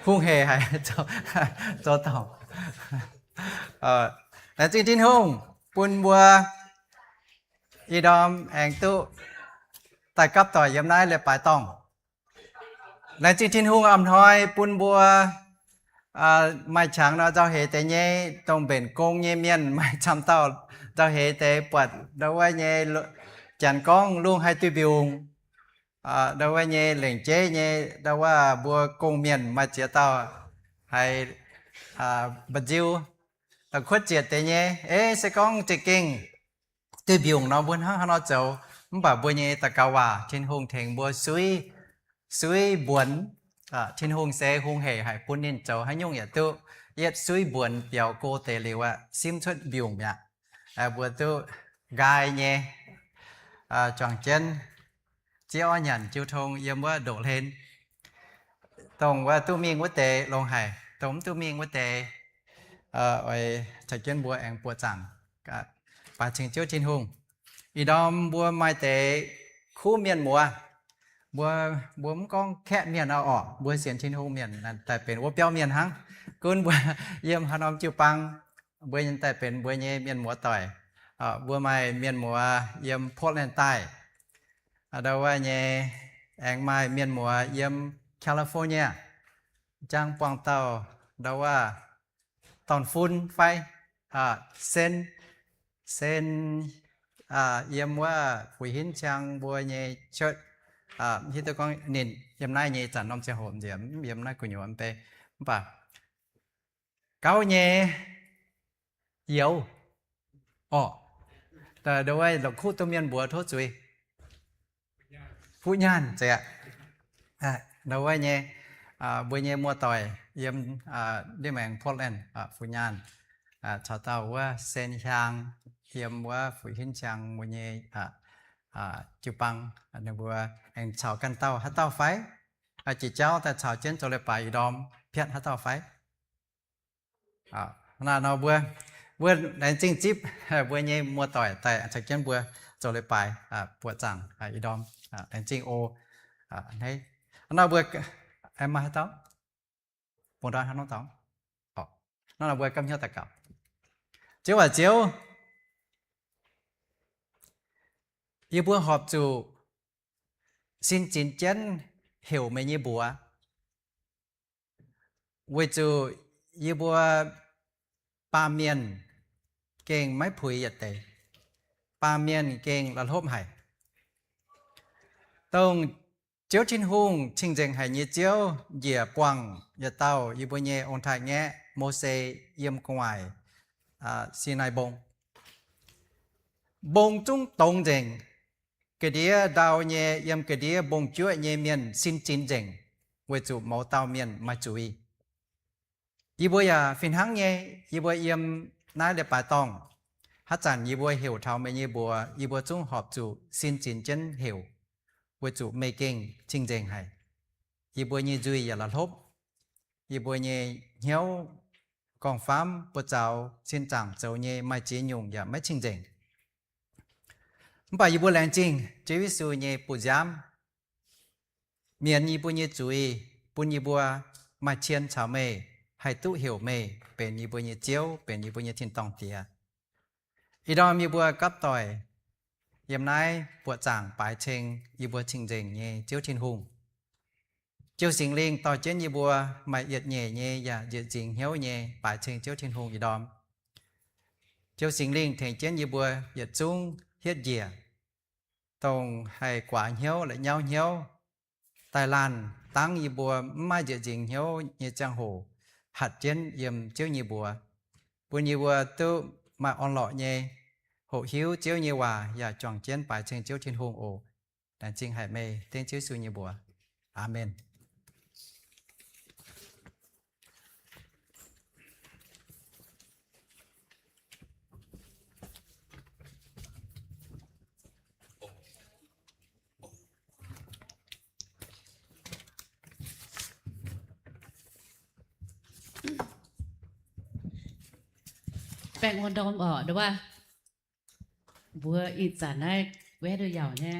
hungh hec haic zoux dorngc. Laengz zingh Tin-Hungh bun mbuo ih ndorm aengx duqv daaih gapv doic yiem naaiv leiz-baaix dorngh. Laengz zingh Tin-Hungh a'hnoi bun mbuo maaih qangx nor nzauh heix deix nyei, dongh mbenc gong nyei mienh maaih camv dauh nzauh heix deix buatc ndau wuov nyei janx gorngv lungh haih duih mbiungc. Ndau wuov nyei lengc jeiv nyei ndau wuov mbuo gong-mienh maaih ziex dauh haiz mba'nziu, da'kuotv zietc deix nyei. Ei, se gorngv za'gengh duih mbiungc nor mbuo hnangv haaix nor zoux? Mv baac mbuo nyei daux gaux waac, Tin-Hungh tengx mbuo suiv, suiv mbuonx. Tin-Hungh se hungh hec haic, bun ninh zoux haaix nyungc yaac duqv. Yietv suiv mbuonx biaux go deix liuz aqv, simv cuotv mbiungc mi'aqv. Mbuo duqv nqaai nyei, juangc jienv ziev orv nyanc jiu tong yiem wuov ndoqv hlen. Dongh wuov duqv mingh wuov deix longx haic, dongh mv duqv mingh wuov deix oix caux jienv mbuo aengx buoqc zaangc, baaix ceng Ziouv Tin-Hungh. Ih ndorm mbuo maaih deix kuv mienh muoz, mbuo, mbuo mv gorngv kaeqv mienh aqv orqc, mbuo sienx Tin-Hungh mienh daaih benx wuov biauv mienh hnangv. Gunv mbuo yiem haaix norm jiu-baang, mbuo nyei daaih benx mbuo nyei mienh muoz doic. Mbuo maaih mienh muoz yiem Portland daaih, ndau wuov nyei, aengx maaih mienh muoz yiem California, jangv buangh dauh ndau wuov dorn-fun fai, Sen, Sen, yiem wuov Fuix Hinv Ciang mbuo nyei church. Hiuv duqv gorngv ninh yiem naaiv nyei zanc norm ziangh hoc nziex mv yiem naaiv gu'nyuoz mv bei, mv baac gauv nyei youz orqc, ndau wuov la'kuqv duqv mienh mbuox tov zuiz, Fuqv Nyaanh zeiz aqv. Ndau wuov nyei, mbuo nyei muoz-doic yiem ndiev maengx Portland, Fuqv Nyaanh caux dauh wuov Sen Hiaang yiem wuov Fuix Hinv Ciang mbuo nyei jiu-baang, ninh mbuo aengx caux ganh dauh haaix dauh fai? Jiex jauv daaih caux jienv zoux leiz-baaix ih ndorm piatv haaix dauh fai? Naaiv nor mbuo, mbuo laengz zingh zipv mbuo nyei muoz-doic daaih caux jienv mbuo zoux leiz-baaix buoqc zaangc ih ndorm. Laengz zingh oc. Naaiv nor mbuo, maaih haaix dauh? Bungx ndortv haaix norm dorngx? Naaiv nor mbuo gapv hnyouv daux gaux. Ziouv aac Ziouv, yie mbuo horpc zuqc sin zinx jienv heuc meih nyei mbuox, weic zuqc yie mbuo baamh mienh gengh maiv puix yietc deix. Baamh mienh gengh la'hlopv haic. Dongh Ziouv Tin-Hungh cing-nzengc haic nyei Ziouv njiec buangh yietc dauh yie mbuo nyei ong-taaix-ngaeqv Mose yiem gu'nguaaic Sinaai Mbong. Mbong zungv dongz nzengc. Ga'ndiev ndau nyei, yiem ga'ndiev mbong-juoqv nyei mienh sin zinx nzengc, weic zuqc mouz dauh mienh maaih zuiz. Yie mbuo yaac fih hnangv nyei, yie mbuo yiem naaiv leiz-baaix dorngh, haaix zanc yie mbuo heuc taux meih nyei mbuox, yie mbuo zungv horpc zuqc sin zinx jienv heuc, weic zuqc meih gengh cing-nzengc haic. Yie mbuo nyei nzuih yaac la'hlopv. Yie mbuo nyei hnyouv, gorngv-famv, buoz-zaux, sin zaangc zoux nyei maaih ziex nyungc yaac maiv cing-nzengc. Mv baac yie mbuo laengz zingh Ziouv Yesu nyei bu nziaamv, mienx yie mbuo nyei zuiz, bun yie mbuo maaih cien caux meih, haih duqv heuc meih benx yie mbuo nyei Ziouv, benx yie mbuo nyei tin-dorngh Diex. Ih ndorm yie mbuo gapv doic yiem naaiv buoqc zaangc baaix ceng yie mbuo cing-nzengc nyei Ziouv Tin-Hungh. Ziouv Singx Lingh dorh jienv yie mbuo maaih yietc nyeic nyei yaac nzieqc nzingx hnyouv nyei baaix ceng Ziouv Tin-Hungh ih ndorm. Ziouv Singx Lingh tengx jienv yie mbuo yietc zungv hietv njiec, dongh haih guaax hnyouv, la'nyauv hnyouv, daaih laanh dangv yie mbuo mv maaih nzieqc nzingx hnyouv nyei ziangh hoc, hatc jienv yiem Ziouv nyei mbuox, bun yie mbuo duqv maaih orn-lorqc nyei hoqc hiuv Ziouv nyei waac yaac juangc jienv baaix ceng Ziouv Tin-Hungh oc. Laengz zingh haic meih, dengv Ziouv Yesu nyei mbuox. Aamen. Baengh orn ndorm oc, nduov. Mbuo ih zanc naaiv wetv duqv yaauc nyei.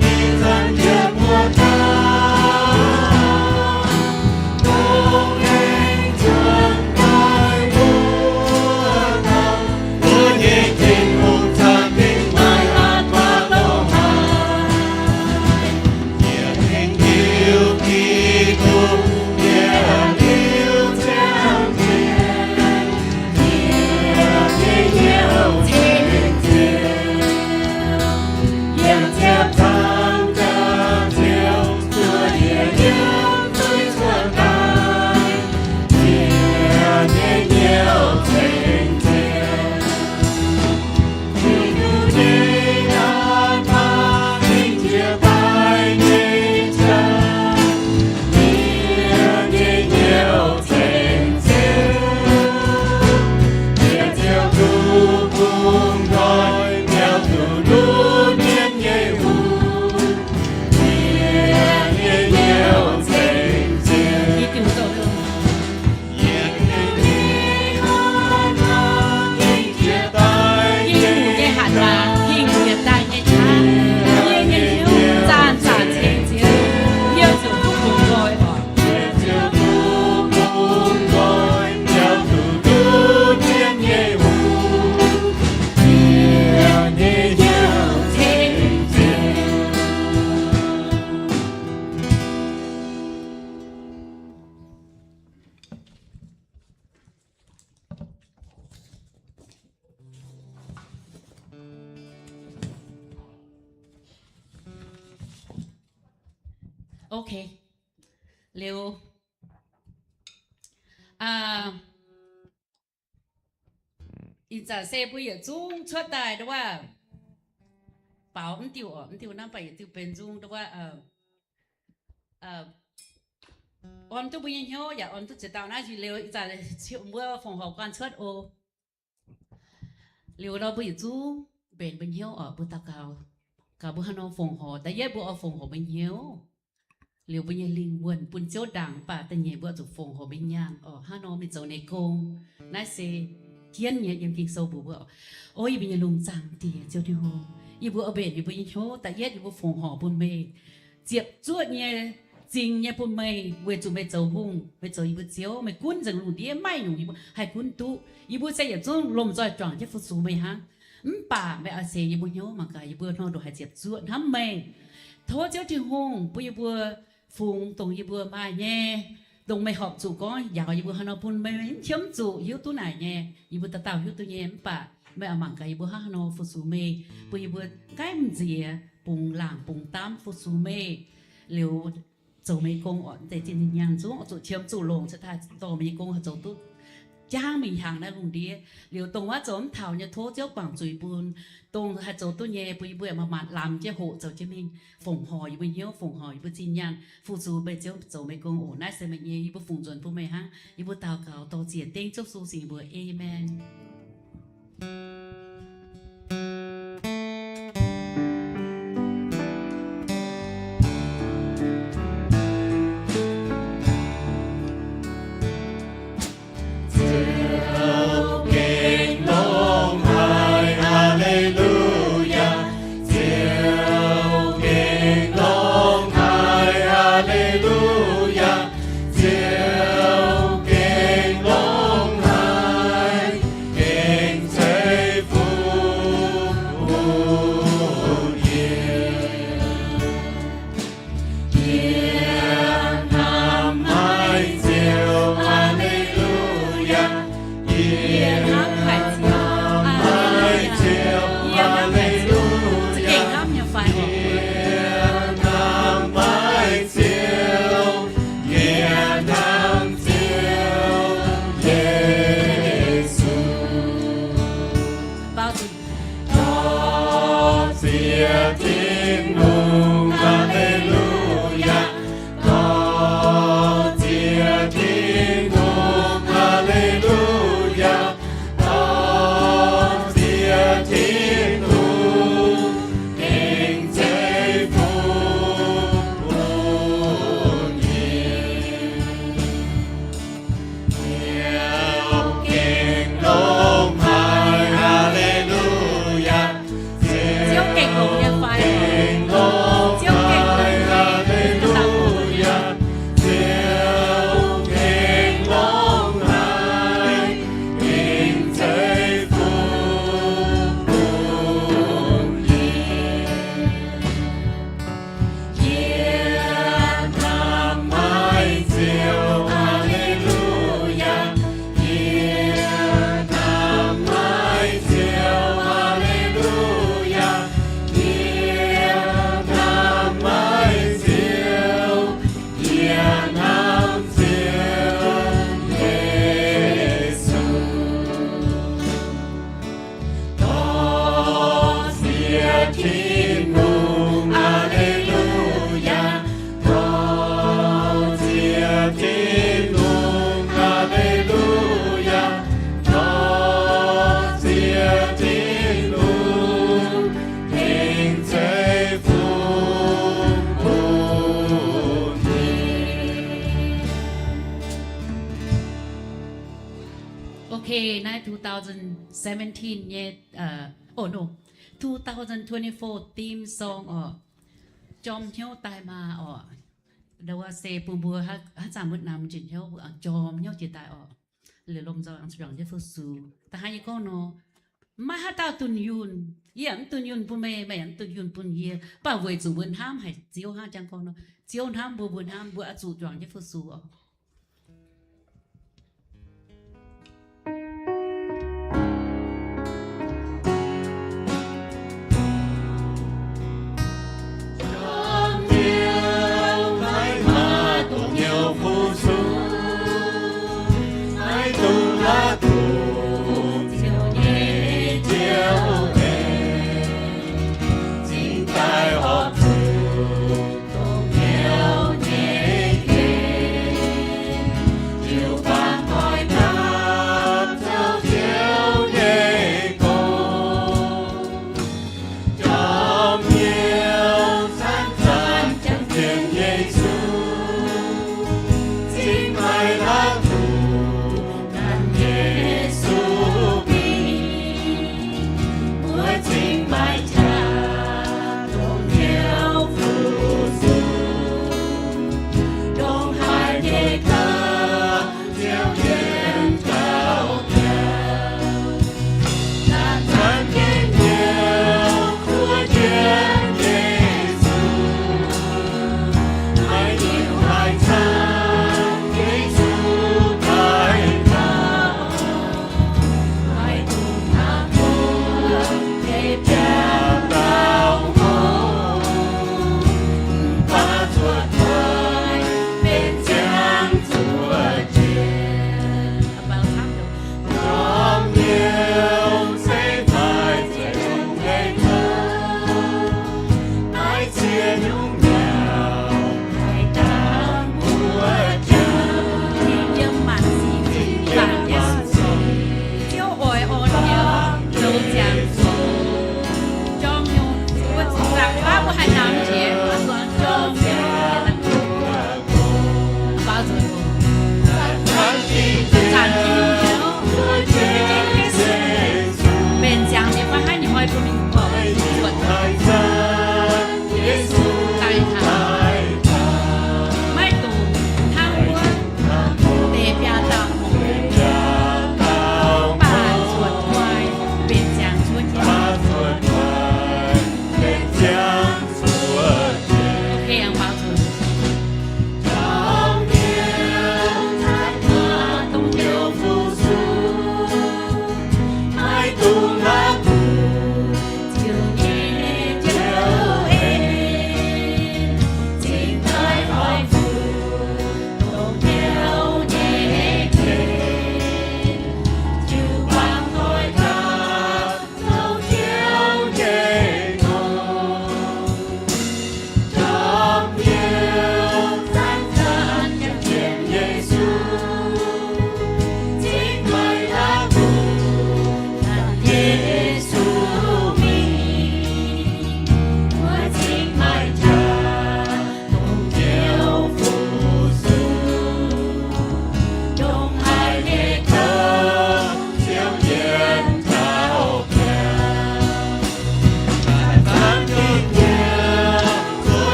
ninh zanc jienv mbuo dauh. Dongh aengx Ok. Liuz, ih zanc se mbuo yietc zungv cuotv daaih ndongc wuov, baaux mv diuh oc, mv diuh hnamv baac yietc diuh benx nzung ndongc wuov, orn duqv mbuo nyei hnyouv yaac orn duqv ziex dauh naaiv nzunc liuz, ih zanc mbuo fongc horc guanh cuotv oc. Liuz nor mbuo yietc zungv mbenc mbuo hnyouv oc, mbuo daux gaux, gaax mbuo haaix nor fongc horc. Da'yietv mbuo oix fongc horc mbuo hnyouv. Liuz mbuo nyei lingh wuonh bun Ziouv ndaangc mv baac da'nyeic mbuo oix zuqc fongc horc mbuo nyaanh oc, hnangv nor mingh zoux ninh gong. Naaiv se jienv nyei yiem Ging-Sou mbuox mbuo oc. O yie mbuo nyei lungh zaangc Diex, Ziouv Tin-Hungh, yie mbuo oix mbenc yie mbuo nyei hnyouv. Da'yietv yie mbuo fongc horc bun meih, ziepc zuoqv nyei, zingh nyei bun meih, weic zuqc meih zoux hungh, meih zoux yie mbuo Ziouv, meih gunv nzengc lungh ndiev, maaih nyungc yie mbuo haih gunv duqv. Yie mbuo se yietc zungv lomh nzoih juangc jienv fu-sux meih hnangv. Mv baac meih oix seix yie mbuo hnyouv mangc gaax yie mbuo hnangv haaix nor haih ziepc zuoqv hnamv meih. Tov Ziouv Tin-Hungh bun yie mbuo fungx dongh yie mbuo maaih nyei, dongh meih horpc zuqc gorngv njaaux yie mbuo haaix nor bun meih qiemx zuqc hiuv duqv naaic nyei. Yie mbuo dauh dauh hiuv duqv nyei, mv baac meih oix mangc gaax yie mbuo hnangv haaix nor fu-sux meih, bun yie mbuo gaengh mv nziex bungx laangc bungx daamv fu-sux meih. Liuz zoux meih gong oc, deix zinh nyaanh zungv oix zuqc qiemx zuqc longc, se daaih dorh meih nyei gong haih zoux duqv jangv mingh hnyangx naaiv lungh ndiev. Liuz dongh wuov zoux mv taux nyei tov Ziouv guangc zuiz bun. Dongh haih zoux duqv nyei bun yie mbuo yaac manc-manc lamz jienv hoqc zoux jienv mingh, fongc horc yie mbuo hnyouv, fongc horc yie mbuo zinh nyaanh, fu-sux meih Ziouv zoux meih gong oc. Naaiv se meih nyei, yie mbuo fungx nzuonx bun meih hnangv. Yie mbuo daux gaux dorh ziec dengv Ziouv Yesu singx mbuox, aamen. Ziouv gengh longx haic, Aa^le^lu^yaa. Ziouv gengh longx haic, Aa^le^lu^yaa. Ziouv gengh longx haic, gengh ceix fungx bun yie. Yie hnamv haic Ziouv, Aa^le^lu^yaa. Yie hnamv haic Ziouv, Aa^le^lu^yaa. Yie hnamv haic Ziouv, za'gengh hnamv nyei fai? Yie hnamv haic Ziouv, yie hnamv Ziouv Yesu. Dorh ziec Tin-Hungh, Aa^le^lu^yaa. Dorh ziec Tin-Hungh, Aa^le^lu^yaa. Dorh ziec Tin-Hungh, gengh ceix fungx bun yie. Ziouv gengh longx haic, Aa^le^lu^yaa. Ziouv gengh longx nyei fai? Ziouv gengh longx haic, Aa^le^lu^yaa. Ziouv gengh longx haic, gengh ceix fungx bun yie. Yie hnamv haic Ziouv, Aa^le^lu^yaa. Yie hnamv haic Ziouv, Aa^le^lu^yaa. Yie hnamv haic Ziouv, yie hnamv Ziouv Yesu. Dorh ziec Tin-Hungh, Aa^le^lu^yaa. Dorh ziec Tin-Hungh, Aa^le^lu^yaa. Dorh ziec Tin-Hungh, gengh ceix fungx bun yie. Ok, naaiv two thousand seventeen nyei, oh no, two thousand twenty-four theme song oc. Jorm hnyouv daaih maah oc. Ndau wuov se bun mbuo haaix zanc mbuo namx njien hnyouv, mbuo aengx jorm hnyouv jiex daaih oc. Liuz lomh nzoih aengx zuqc juangc jienv fu-sux. Da'haaix nyei gorngv nor, maiv haaix dauh dunh yunh, yie yaac mv dunh yunh bun meih, meih yaac mv dunh yunh bun yie. Mv baac weic zuqc mbuo hnamv haic Ziouv hnangv. Jangx gorngv nor, Ziouv hnamv mbuo, mbuo hnamv, mbuo oix zuqc juangc jienv fu-sux oc.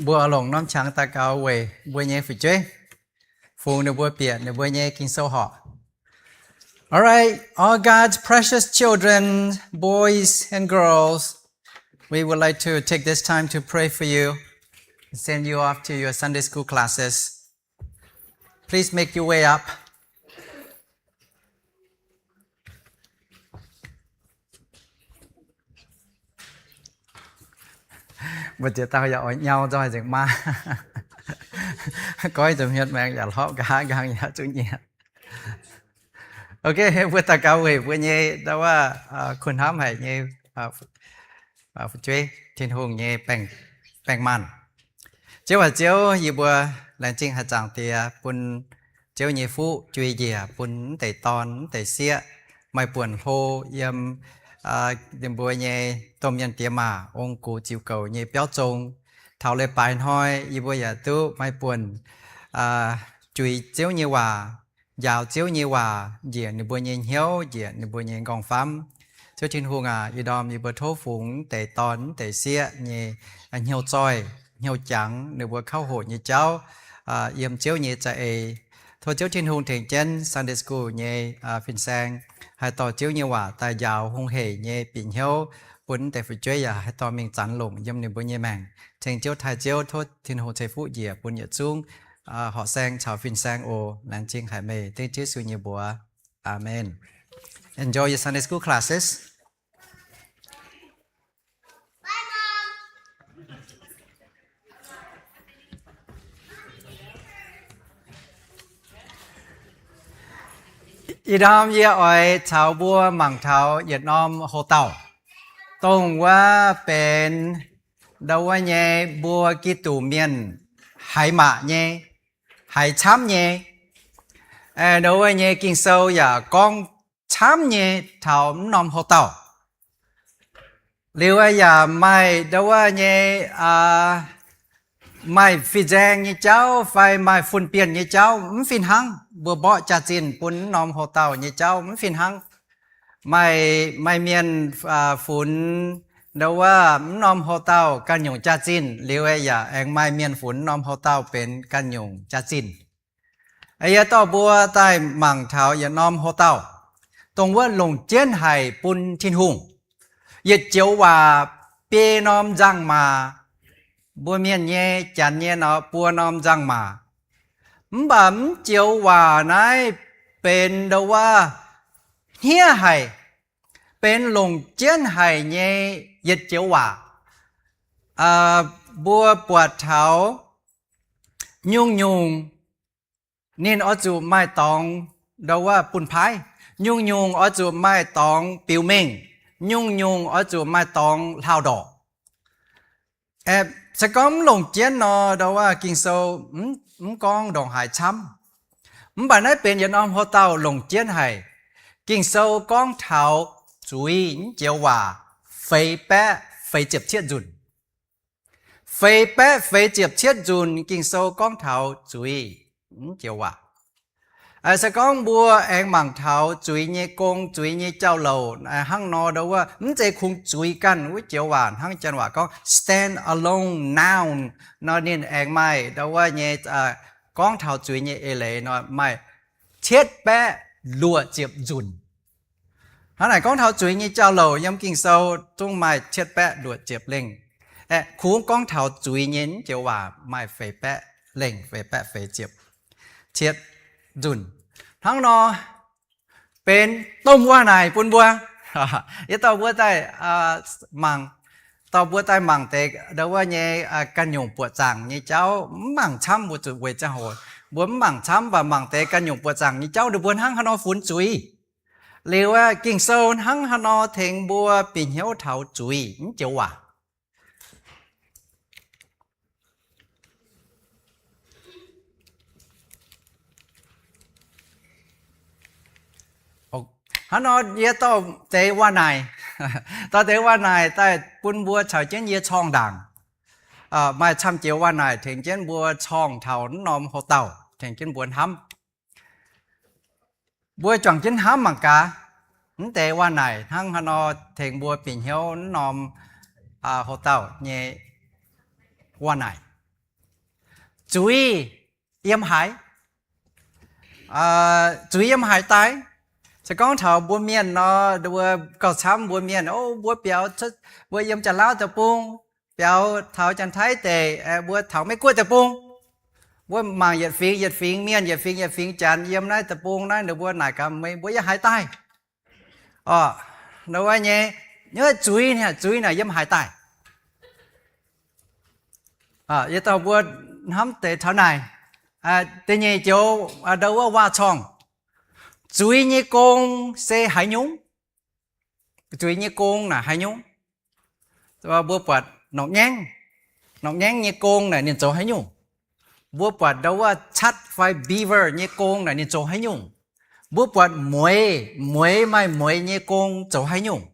Mbuo longc norm qangx daux gaux weic mbuo nyei fu'jueiv, fungx ninh mbuo bieqc ninh mbuo nyei Ging-Sou horqc. All right, all God's precious children, boys and girls, we would like to take this time to pray for you and send you off to your Sunday school classes. Please make your way up. Mbuo ziex dauh yaac oix nyau nzoih nzengc maah. Goiv nzunc hmien maengx yaac hlorpv nqa'haav nqaang yaac zuqv nyiec. Ok, mbuo daux gaux weic mbuo nyei ndau wuov kuh hnamv haic nyei fu'jueiv, Tin-Hungh nyei baeng-maanh. Ziouv aac, Ziouv, yie mbuo laengz zingh haaix zanc diex bun Ziouv nyei fuqv jui njiec bun mv deix dorn mv deix sieqv maaih buonc hlo yiem ninh mbuo nyei domh mienh diex maac ong-gux ziux goux nyei biauv zong. Taux leiz-baaix hnoi yie mbuo yaac duqv maaih buonc juix Ziouv nyei waac, njaaux Ziouv nyei waac njiec ninh mbuo nyei hnyouv, njiec ninh mbuo nyei nqorngv-famv. Ziouv Tin-Hungh aac, ih ndorm yie mbuo tov fungx mv deix dorn mv deix sieqv nyei hnyouv zoih, hnyouv jangx ninh mbuo kauv hoqc nyei jauv yiem Ziouv nyei za'eix. Tov Ziouv Tin-Hungh tengx jienv Sunday School nyei fin-saeng haih dorh Ziouv nyei waac daaih njaaux hungh heic nyei bieqc hnyouv bun mv deix fu'jueiv yaac haih dorh mingh zanx longc yiem ninh mbuo nyei maengc. Ceng Ziouv taaih Ziouv, tov Tin-Hungh ceix fuqv njiec bun yietc zungv horqc saeng caux fin-saeng oc. Laengz zingh haic meih dengv Yesu nyei mbuox. Aamen. Enjoy your Sunday school classes. Ih ndorm yie oix caux mbuo mangc taux yietc norm houx-dauh, dongh wuov benx ndau wuov nyei mbuo Giduc mienh haiz maac nyei, haiz camv nyei. Ndau wuov nyei Ging-Sou yaac gorngv camv nyei taux mv norm houx-dauh. Liuz yaac maaih ndau wuov nyei maaih fin-saeng nyei jauv fai maaih fun-bienh nyei jauv mv fih hnangv. Mbuo mborqv jaax-zinh bun mv norm houx-dauh nyei jauv mv fih hnangv. Maaih, maaih mienh funx ndau wuov mv norm houx-dauh ganh nyungc jaax-zinh, liuz yaac aengx maaih mienh funx mv norm houx-dauh benx ganh nyungc jaax-zinh. Yie dorh mbuo daaih mangc taux yietc norm houx-dauh, dongh wuov longc jienv haic bun Tin-Hungh. Yietc joux waac biei norm nzangc-maac, mbuo mienh nyei, Janx nyei nor, buo norm nzangc-maac. Mv baac mv joux waac naaiv benx ndau wuov hniev haic, benx longc jienv haic nyei yietc joux waac. Mbuo buatc taux nyungc-nyungc ninh oix zuqc maaih dorngx ndau wuov bun paaiv, nyungc-nyungc oix zuqc maaih dorngx biux mengh, nyungc-nyungc oix zuqc maaih dorngx hlauv-ndorqc. Se gorngv mv longc jienv nor, ndau wuov Ging-Sou mv gorngv ndongc haaix camv. Mv baac naaiv benx yietc norm houx-dauh longc jienv haic. Ging-Sou gorngv taux zuiz mv joux waac feix baeqv feix ziepc cietv nzunc. Feix baeqv feix ziepc cietv nzunc Ging-Sou gorngv taux zuiz mv joux waac. Se gorngv mbuo aengx mangc taux zuiz nyei gong, zuiz nyei jauv-louc hnangv nor, ndau wuov mv zeiz kungx zuiz ganh wuov joux waac hnangv janx waac gorngv stand alone, noun nor, ninh aengx maaih ndau wuov nyei gorngv taux zuiz nyei eix leiz nor maaih cietv baeqv luoqc ziepc nzunc. Hnangv naaic gorngv taux zuiz nyei jauv-louc yiem Ging-Sou zungv maaih cietv baeqv luoqc ziepc lengh. Aeqv, kungx gorngv taux zuiz nyei joux waac maaih feix baeqv lengh, feix baeqv feix ziepc cietv nzunc. Hnangv nor benx domh waac-naaic bun mbuo. Yie dorh mbuo daaih mangc, dorh mbuo daaih mangc deix ndau wuov nyei ganh nyungc buoqc zaangc nyei jauv. Mv mangc camv, mbuo zuqc weic ziangh hoc mbuo mv mangc camv, mv baac mangc deix ganh nyungc buoqc zaangc nyei jauv ninh mbuo hnangv haaix nor funx zuiz. Liuz aeqv, Ging-Sou hnangv haaix nor tengx mbuo bieqc hnyouv taux zuiz mv joux waac. Hnangv nor yie dorh deix waac-naaic, dorh deix waac-naaic daaih bun mbuo caux jienv yie corngh ndaangc. Maaih camv joux waac-naaic tengx jienv mbuo corngh taux mv norm houx-dauh, tengx jienv mbuo hnamv. Mbuo juangc jienv hnamv mangc gaax, mv deix waac-naaic hnangv haaix nor tengx mbuo bieqc hnyouv mv norm houx-dauh nyei waac-naaic. zuiz yiem haaix? Zuiz yiem haaix daaih? Se gorngv taux mbuo mienh nor, mbuo gauh camv mbuo mienh, o, mbuo biaux, mbuo yiem Janx-Lauv deic-bung, biaux taux Janx-Taiv deic, mbuo taux Meiv-Guoqv deic-bung, mbuo mangc yietc fingx yietc fingx mienh, yietc fingx yietc fingx Janx yiem naaiv deic-bung naaiv, ninh mbuo naaic gaax meih mbuo yiem haaix daaih? Orqc, wuov nyei, zuiz, zuiz naaic yiem haaix daaih? Yie dauh mbuo hnamv deix taux naaic. Da'nyeic joux, ndau wuov waac-corngh, zuiz nyei gong se haaix nyungc? Zuiz nyei gong naaic haaix nyungc? Mbuo buatc norqc ngaengv, norqc ngaengv nyei gong naaic ninh zoux haaix nyungc? Mbuo buatc ndau wuov catc fai beaver nyei gong naaic ninh zoux haaix nyungc? Mbuo buatc mueiz, mueiz maaih mueiz nyei gong zoux haaix nyungc?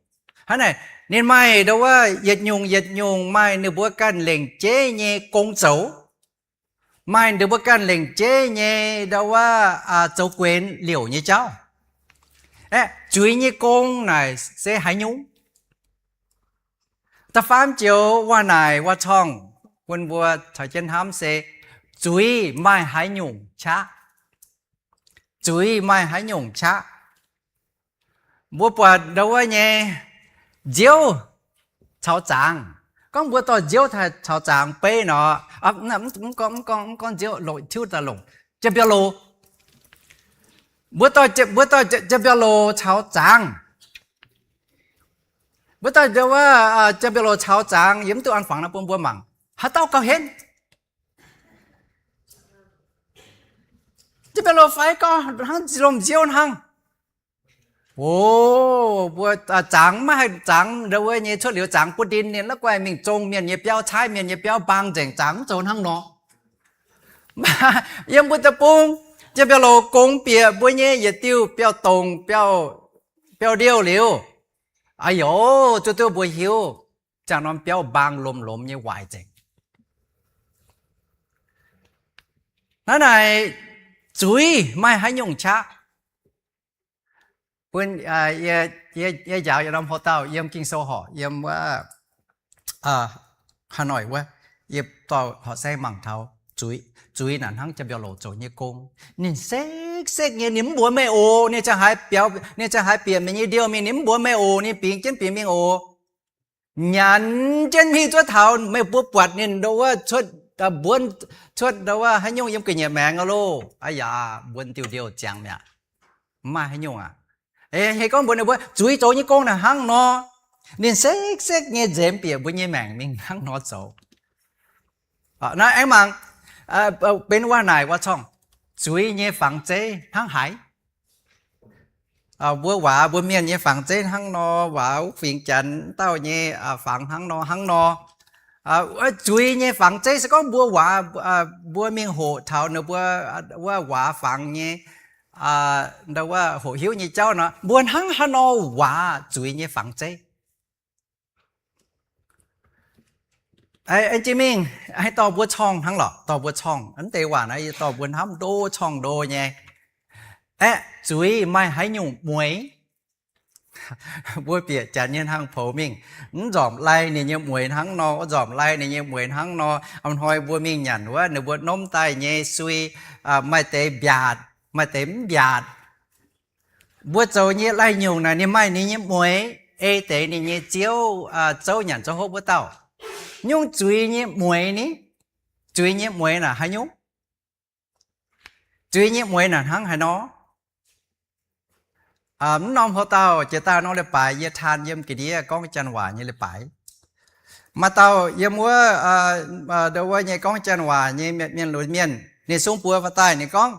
Hnangv naaic, ninh maaih ndau wuov yietc nyungc yietc nyungc maaih ninh mbuo ganh lengc jeiv nyei gong zoux. Maaih ninh mbuo ganh lengc jeiv nyei ndau wuov zoux guenx liouc nyei jauv. Aeqv, zuiz nyei gong naaic se haaix nyungc? Da'faam joux waac-naaic waac-corngh bun mbuo caux jienv hnamv se, zuiz maaih haaix nyungc qaqv? Zuiz maaih haaix nyungc qaqv? Mbuo buatc ndau wuov nyei nziouv caux zaangz. Gorngv mbuo dorh nziouv caux zaangz beiv nor, mv gorngv nziouv, loc tiuv daaih longc, jaa-mbiauh loc. Mbuo dorh jaa-mbiauh loc caux zaangz. Mbuo dorh ndau wuov jaa-mbiauh loc caux zaangz, yie mv duqv an fangx naaiv bun mbuo mangc. Haaix dauh gauh henv? Jaa-mbiauh loc fai gorngv hnangv lomh nziouv hnangv. O, mbuo zaangz maiv haih zaangz ndau wuov nyei cuotv liuz zaangz butv ndin, ninh la'guaih mingh zong mienh nyei biauv, caaiv mienh nyei biauv, mbaang nzengc, zaangz mv zoux hnangv nor. Yiem mbuo deic-bung, jaa-mbiauh loc gongx bieqc mbuo nyei yietc diuh biauv-dongc, biauv-ndiouh liuz, aa yoc, zuov duqv mbuo hiuv, ziangh norm biauv mbaang lomh-lomh nyei waaic nzengc. Hnangv naaic, zuiz maaih haaix nyungc qaqv? Bun yie njaaux yietc norm houx-dauh yiem Ging-Sou horc, yiem wuov Hà Nội wuov, yie dorh horqc saeng mangc taux zuiz, zuiz naaic hnangv jaa-mbiauh loc zoux nyei gong. Ninh sekv-sekv nyei, ninh mv mbuox meih oc. Ninh ziangh haaix biaux, ninh ziangh haaix bieqc meih nyei ndiouh mingh, ninh mv mbuox meih oc. Ninh bingx jienv bieqc mingh oc. Nyanc jienv mingh zuov taux meih mbuo buatc ninh ndau wuov cuotv, mbuonv cuotv ndau wuov haaix nyungc yiem ga'nyiec maengx loh. Aa yaac mbuonv diuh ndiouh ziangx mi'aqv. Mv maaih haaix nyungc aqv. Heh gorngv mbuox ninh mbuo zuiz zoux nyei gong naaic hnangv nor. Ninh sekv-sekv nyei nzemx bieqc mbuo nyei maengc mingh hnangv nor zoux. Naaiv aengx mangc, benx waac-naaic waac-corngh, zuiz nyei fangx zeiv hnangv haaix? Mbuo waac, mbuo mienh nyei fangx zeiv hnangv nor, waac wuov fingx Janx dauh nyei fangx hnangv nor hnangv nor. Zuiz nyei fangx zeiv se gorngv mbuo waac, mbuo mingh hoqc taux ninh mbuo wuov waac fangx nyei, ndau wuov hoqc hiuv nyei jauv nor, mbuo hnangv haaix nor waac zuiz nyei fangx zeiv? Aengx jiex mingh, aengx dorh mbuo corngh hnangv lorqc, dorh mbuo corngh. Mv deix waac naaiv yie dorh mbuo hnamv ndo corngh ndo nyei. Aeqv, zuiz maaih haaix nyungc mueiz? Mbuo bieqc Janx nyei hnangv poux mingh, mv nzormc lai ninh nyei mueiz hnangv nor, mv nzormc lai ninh nyei mueiz hnangv nor. A'hnoi mbuo mingh nyanc wuov ninh mbuo nomv daaih nyei sui, maaih deix mbiaatc, maaih deix mv mbiaatc. Mbuo zoux nyei lai-nyungc naaic ninh maaih ninh nyei mueiz, ei deix ninh nyei ziouv, zouv nyanc zouv hopv wuov dauh. Nyungc zuiz nyei mueiz ni? Zuiz nyei mueiz naaic haaix nyungc? Zuiz nyei mueiz naaic hnangv haaix nor? Mv norm houx-dauh jiex daaih norm leiz-baaix yie taan yiem Giduc gorngv Janx waac nyei leiz-baaix. Maaih dauh yiem wuov, ndo wuov nyei gorngv Janx waac nyei mienh, mienh lunx mienh, ninh sung buoz faaux daaih ninh gorngv,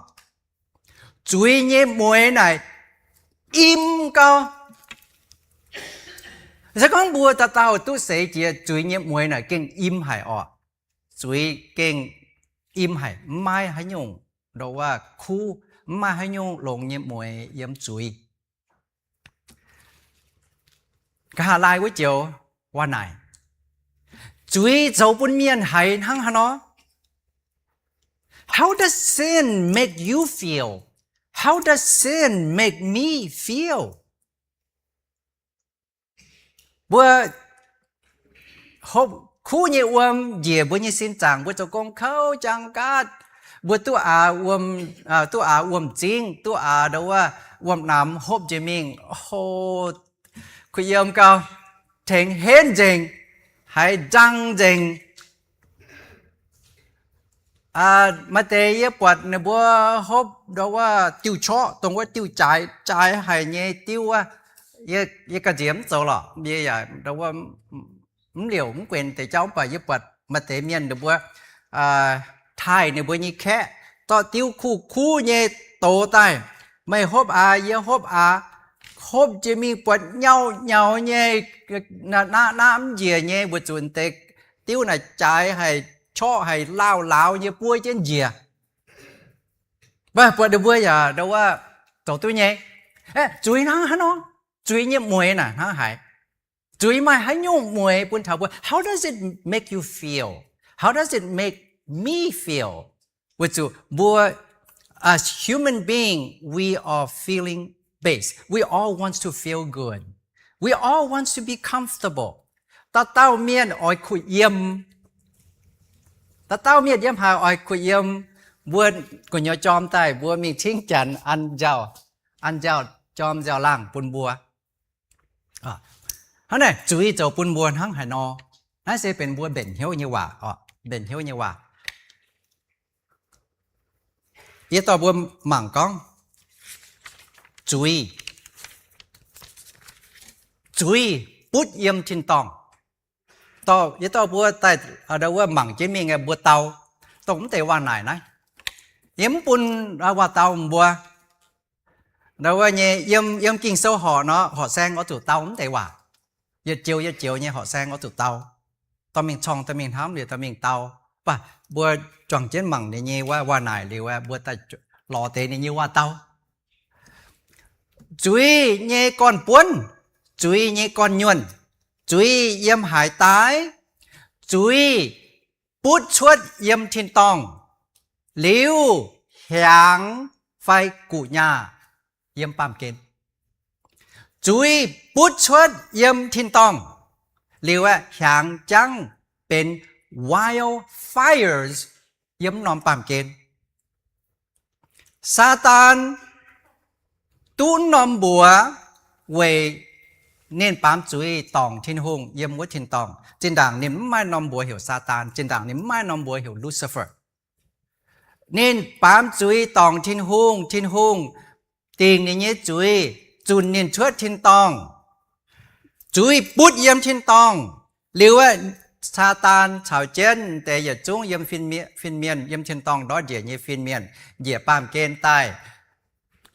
zuiz nyei mueiz naaic im gau. Se gorngv mbuo dauh dauh duqv seix jiex zuiz nyei mueiz naaic gengh im haic orqc. Zuiz gengh im haic, mv maaih haaix nyungc ndo wuov kuv, mv maaih haic nyungc longx nyei mueiz yiem zuiz. Nqa'haav laai wuov joux waac-naaic, zuiz zoux bun mienh haiz hnangv haaix nor? How does sin make you feel? How does sin make me feel? Mbuo hopv Kuv nyei wuom njiec mbuo nyei sin zaangc, mbuo zoux gong kouv jaang gaatv, mbuo duqv aax wuom, duqv aax wuom-zingv, duqv aax ndau wuov wuom-namx hopv njiec mingh, o, kuh yiem gau, tengx henv nzengc, haiz nzang nzengc. Maaih deix yie buatc ninh mbuo hopv ndau wuov diuh qorqv, dongh wuov diuh jaaix, jaaix haic nyei diuv wuov, yie ga'nziex mv zoux lorqc, yie yaac ndau wuov mv liouc mv guenx deix jauv, mv baac yie buatc maaih deix mienh ninh mbuo taaih ninh mbuo nyei kaeqv, zorqv diuv kuv kuv nyei dox daaih, meih hopv aax, yie hopv aax, hopv jiex mingh buatc nyauv nyauv nyei, naqv naqv mv njiec nyei, weic zuqc deix diuv naaic jaaix haic, qorqv haic, laauh laauh nyei buov jienv njiec. Mv baac buatc ninh mbuo yaac ndau wuov zoux duqv nyei. Zuiz hnangv haaix nor? Zuiz nyei mueix naaic hnangv haaix? Zuiz maaih haaix nyungc mueix bun taux mbuo? How does it make you feel? How does it make me feel? Weic zuqc mbuo, as human being, we are feeling based. We all want to feel good. We all want to be comfortable. Dauh dauh mienh oix kuh yiem. Dauh dauh mienh yiem haaix oix kuh yiem. Mbuo gu'nyuoz jorm daaih, mbuo mingh cingv janx an nziaauc, an nziaauc jorm nziaauc laangh bun mbuo. Hnangv naaic zuiz zoux bun mbuo hnangv haaix nor? Naaiv se benx mbuo mbenc hnyouv nyei waac oc, mbenc hnyouv nyei waac. Yie dorh mbuo mangc gorngv zuiz, zuiz butv yiem tin-dorngh. Dorh, yie dorh mbuo daaih ndau wuov mangc jienv mingh, mbuo dau dongh mv deix waac-naaic naaiv. Yie mv bun waac-dau mbuo. Ndau wuov nyei yiem, yiem Ging-Sou horqc nor, horqc saeng oix zuqc dau mv deix waac. Yietc joux yietc joux nyei horqc saeng oix zuqc dau. Dorh mingh corng, dorh mingh hnamv liuz, dorh mingh dau. Mv baac mbuo juangc jienv mangc ninh nyei waac-naaic liuz, mbuo daaih lorz deix ninh nyei waac-dau. Zuiz nyei gorn-buonv, zuiz nyei gorn-nyuonh, zuiz yiem haaix daaih? Zuiz butv cuotv yiem tin-dorngh liuz hiaangx fai guqc nyaah yiem baamh gen. Zuiz butv cuotv yiem tin-dorngh liuz aeqv, hiaangx jangv benx wildfires yiem norm baamh gen. Saadaan duqv norm mbuox weic ninh baamz zuiz dorngc Tin-Hungh yiem wuov tin-dorngh. Zinh ndaangc ninh mv maaih norm mbuox heuc Saadaan, zinh ndaangc ninh mv maaih norm mbuox heuc Lucifer. Ninh baamz zuiz dorngc Tin-Hungh, Tin-Hungh dingc ninh nyei zuiz, zunc ninh cuotv tin-dorngh. Zuiz butv yiem tin-dorngh liuz aeqv, Saadaan caux jienv deix yietc zungv yiem fin-mienh, yiem tin-dorngh ndortv njiec nyei fin-mienh njiec baamh gen daaih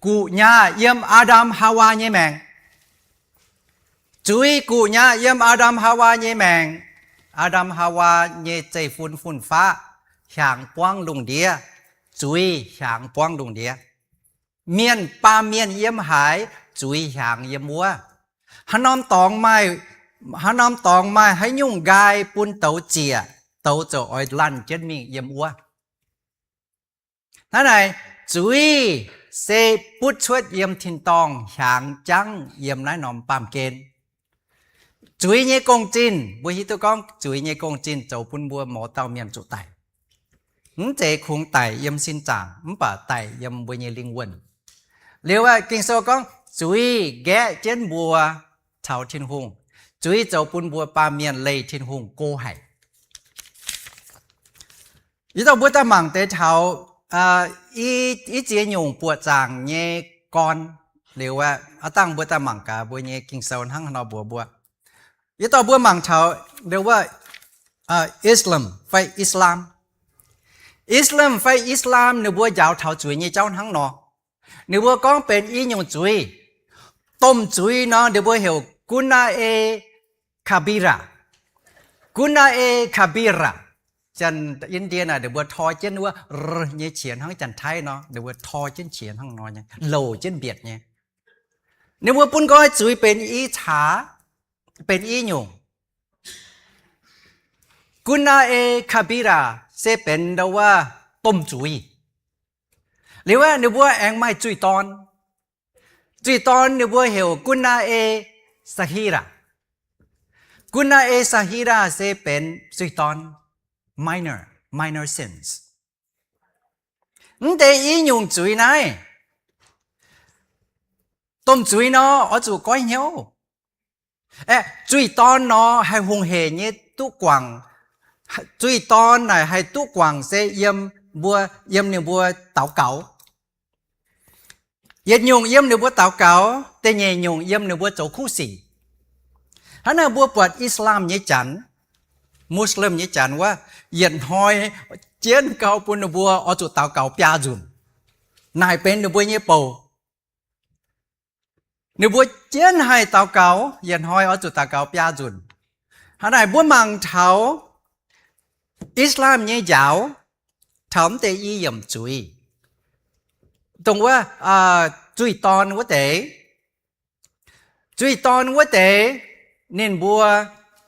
guqc nyaah yiem Aa^ndam Haawaa nyei maengc. Zuiz guqc nyaah yiem Aa^ndam Haawaa nyei maengc. Aa^ndam Haawaa nyei zeiv-fun fun-faqv hiaangx buangv lungh ndiev. Zuiz hiaangx buangv lungh ndiev. Mienh, baamh mienh yiem haaix, zuiz hiaangx yiem wuov. Haaix norm dorngx maaih, haaix norm dorngx maaih haaix nyungc nqaai bun douz ziec, douz ziouc oix laanh jienv mingh yiem wuov. Hnangv naaic, zuiz se butv cuotv yiem tin-dorngh hiaangx jangv yiem naaiv norm baamh gen. Zuiz nyei gong-zinh, mbuo hiuv duqv gorngv zuiz nyei gong-zinh zoux bun mbuo mouz dauh mienh zuqc daic. Mv zeiz kungx daic yiem sin zaangc, mv baac daic yiem mbuo nyei lingh wuonh. Liuz aeqv, Ging-Sou gorngv zuiz nqaeqv jienv mbuo caux Tin-Hungh. Zuiz zoux bun mbuo baamh mienh leih Tin-Hungh go haic. Yie dorh mbuo daaih mangc deix taux i, i ziex nyungc buoqc zaangc nyei gorn. Liuz aeqv, aav dangh mbuo daaih mangc gaax mbuo nyei Ging-Sou hnangv haaix nor mbuox mbuo. Yie dorh mbuo mangc taux ndau wuov Islam fai Islam. Islam fai Islam ninh mbuo njaaux taux zuiz nyei jauv hnangv nor. Ninh mbuo gorngv benx i nyungc zuiz. Domh zuiz nor ninh mbuo heuc Gunah-e Kabirah. Gunah-e Kabirah. Janx Indie naaic ninh mbuo toi jienv wuov r nyei qiex hnangv Janx-Taiv nor, ninh mbuo toi jienv qiex hnangv nor nyei, louc jienv mbietc nyei. Ninh mbuo bun nqoi zuiz benx i caax, benx i nyungc. Gunah-e Kabirah se benx ndau wuov domh zuiz. Liuz aeqv, ninh mbuo aengx maaih zuiz-dorn. Zuiz-dorn ninh mbuo heuc Gunah-e Saghirah. Gunah-ei Sahiraah se benx zuiz-dorn, minor, minor sins. Mv deix i nyungc zuiz naaiv, domh zuiz nor, oix zuqc goiv hnyouv. Aeqv, zuiz-dorn nor haih hungh heic nyei duqv guangc. Zuiz-dorn naaic haih duqv guangc se yiem mbuo, yiem ninh mbuo daux gaux. Yietc nyungc yiem ninh mbuo daux gaux, da'nyeic nyungc yiem ninh mbuo zoux kuv sic. Hnangv naaic mbuo buatc Islam nyei janx, Muslim nyei janx wuov, yietc hnoi jienv gau bun ninh mbuo oix zuqc daux gaux biaa nzunc. Naaic benx ninh mbuo nyei bouc. Ninh mbuo jienv haih daux gaux, yietc hnoi oix zuqc daux gaux biaa nzunc. Hnangv naaic mbuo mangc taux Islam nyei njaaux, taux mv deix i yiemc zuiz, dongh wuov, zuiz-dorn wuov deix. Zuiz-dorn wuov deix, ninh mbuo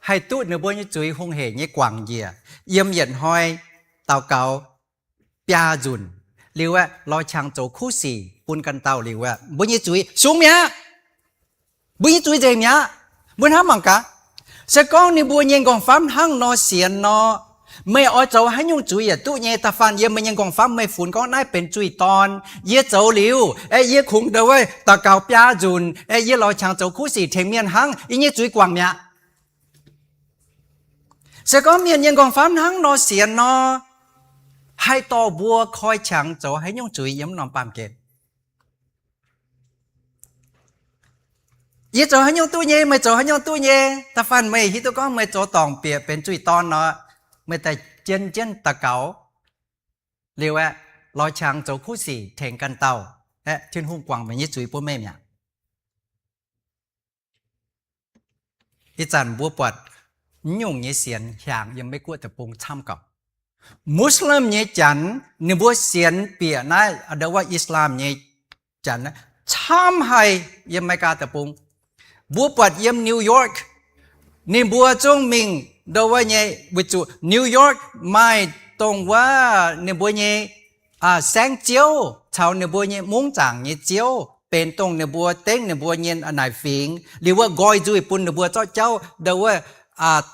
haih duqv ninh mbuo nyei zuiz hungh heic nyei guangc njiec, yiem yietc hnoi daux gaux biaa nzunc liuz aeqv, lorz qangx zoux kuv sic bun ganh dauh liuz aeqv, mbuo nyei zuiz sungx mi'aqv. Mbuo nyei zuiz nzengc mi'aqv. Mbuo hnamv mangc gaax, se gorngv ninh mbuo nyei nqorngv-famv hnangv nor sienx nor, meih oix zoux haaix nyungc zuiz yaac duqv nyei. Da'faanh yiem meih nyei nqorngv-famv meih funx gorngv naaiv benx zuiz-dorn, yie zoux liuz aeqv, yie kungx ndau wuov daux gaux biaa nzunc aeqv, yie lorz qangx zoux kuv sic tengx mienh hnangv, yie nyei zuiz guangc mi'aqv. Se gorngv mienh nyei nqorngv-famv hnangv nor sienx nor, haih dorh mbuo koi qangx zoux haaix nyungc zuiz yiem norm baamh gen? Yie zoux haaix nyungc duqv nyei, meih zoux haaix nyungc duqv nyei. Da'faanh meih hiuv duqv gorngv meih zoux dorngc bieqc benx zuiz-dorn nor, meih daaih jien jienv daux gaux liuz aeqv, lorz qangx zoux kuv sic tengx ganh dauh aeqv, Tin-Hungh guangc meih nyei zuiz bun meih mi'aqv. Ih zanc mbuo buatc mv nyungc nyei sienx hiaangx yiem Meiv Guoqv deic-bung camv gauh. Muslim nyei janx ninh mbuo sienx bieqc naaiv ndau wuov Islam nyei janx camv haic yiem Meiv Guoqv deic-bung. Mbuo buatc yiem New York, ninh mbuo zungv mingh ndau wuov nyei, weic zuqc New York maaih dongh wuov ninh mbuo nyei saengv-ziouv caux ninh mbuo nyei mungv zaangc nyei ziouv benx dongh ninh mbuo dengv ninh mbuo nyei naaic fingx liuz wuov nqoi nzuih bun ninh mbuo zorqv jauv ndau wuov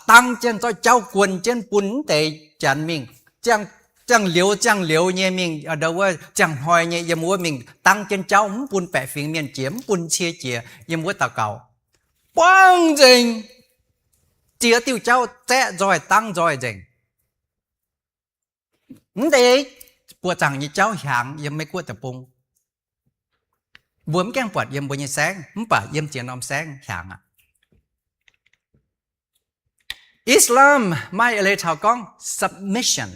dangv jienv, zorqv jauv guon jienv bun mv deix janx mingh. Ziangh liuz ziangh liuz nyei mingh ndau wuov ziangh hnoi nyei yiem wuov mingh dangv jienv jauv, mv bun baeqc fingx mienh jiex, mv bun cie jiex, yiem wuov daux gaux. Buangv nzengc. Ziex diuh jauv zaeqv nzoih dangv nzoih nzengc. Mv deix buoqc zaangc nyei jauv hiaangx yiem Meiv Guoqv deic-bung. Mbuo mv gaengh buatc yiem mbuo nyei saengv, mv baac yiem ziex norm saengv hiaangx aqv. Islam maaih eix leiz taux gorngv submission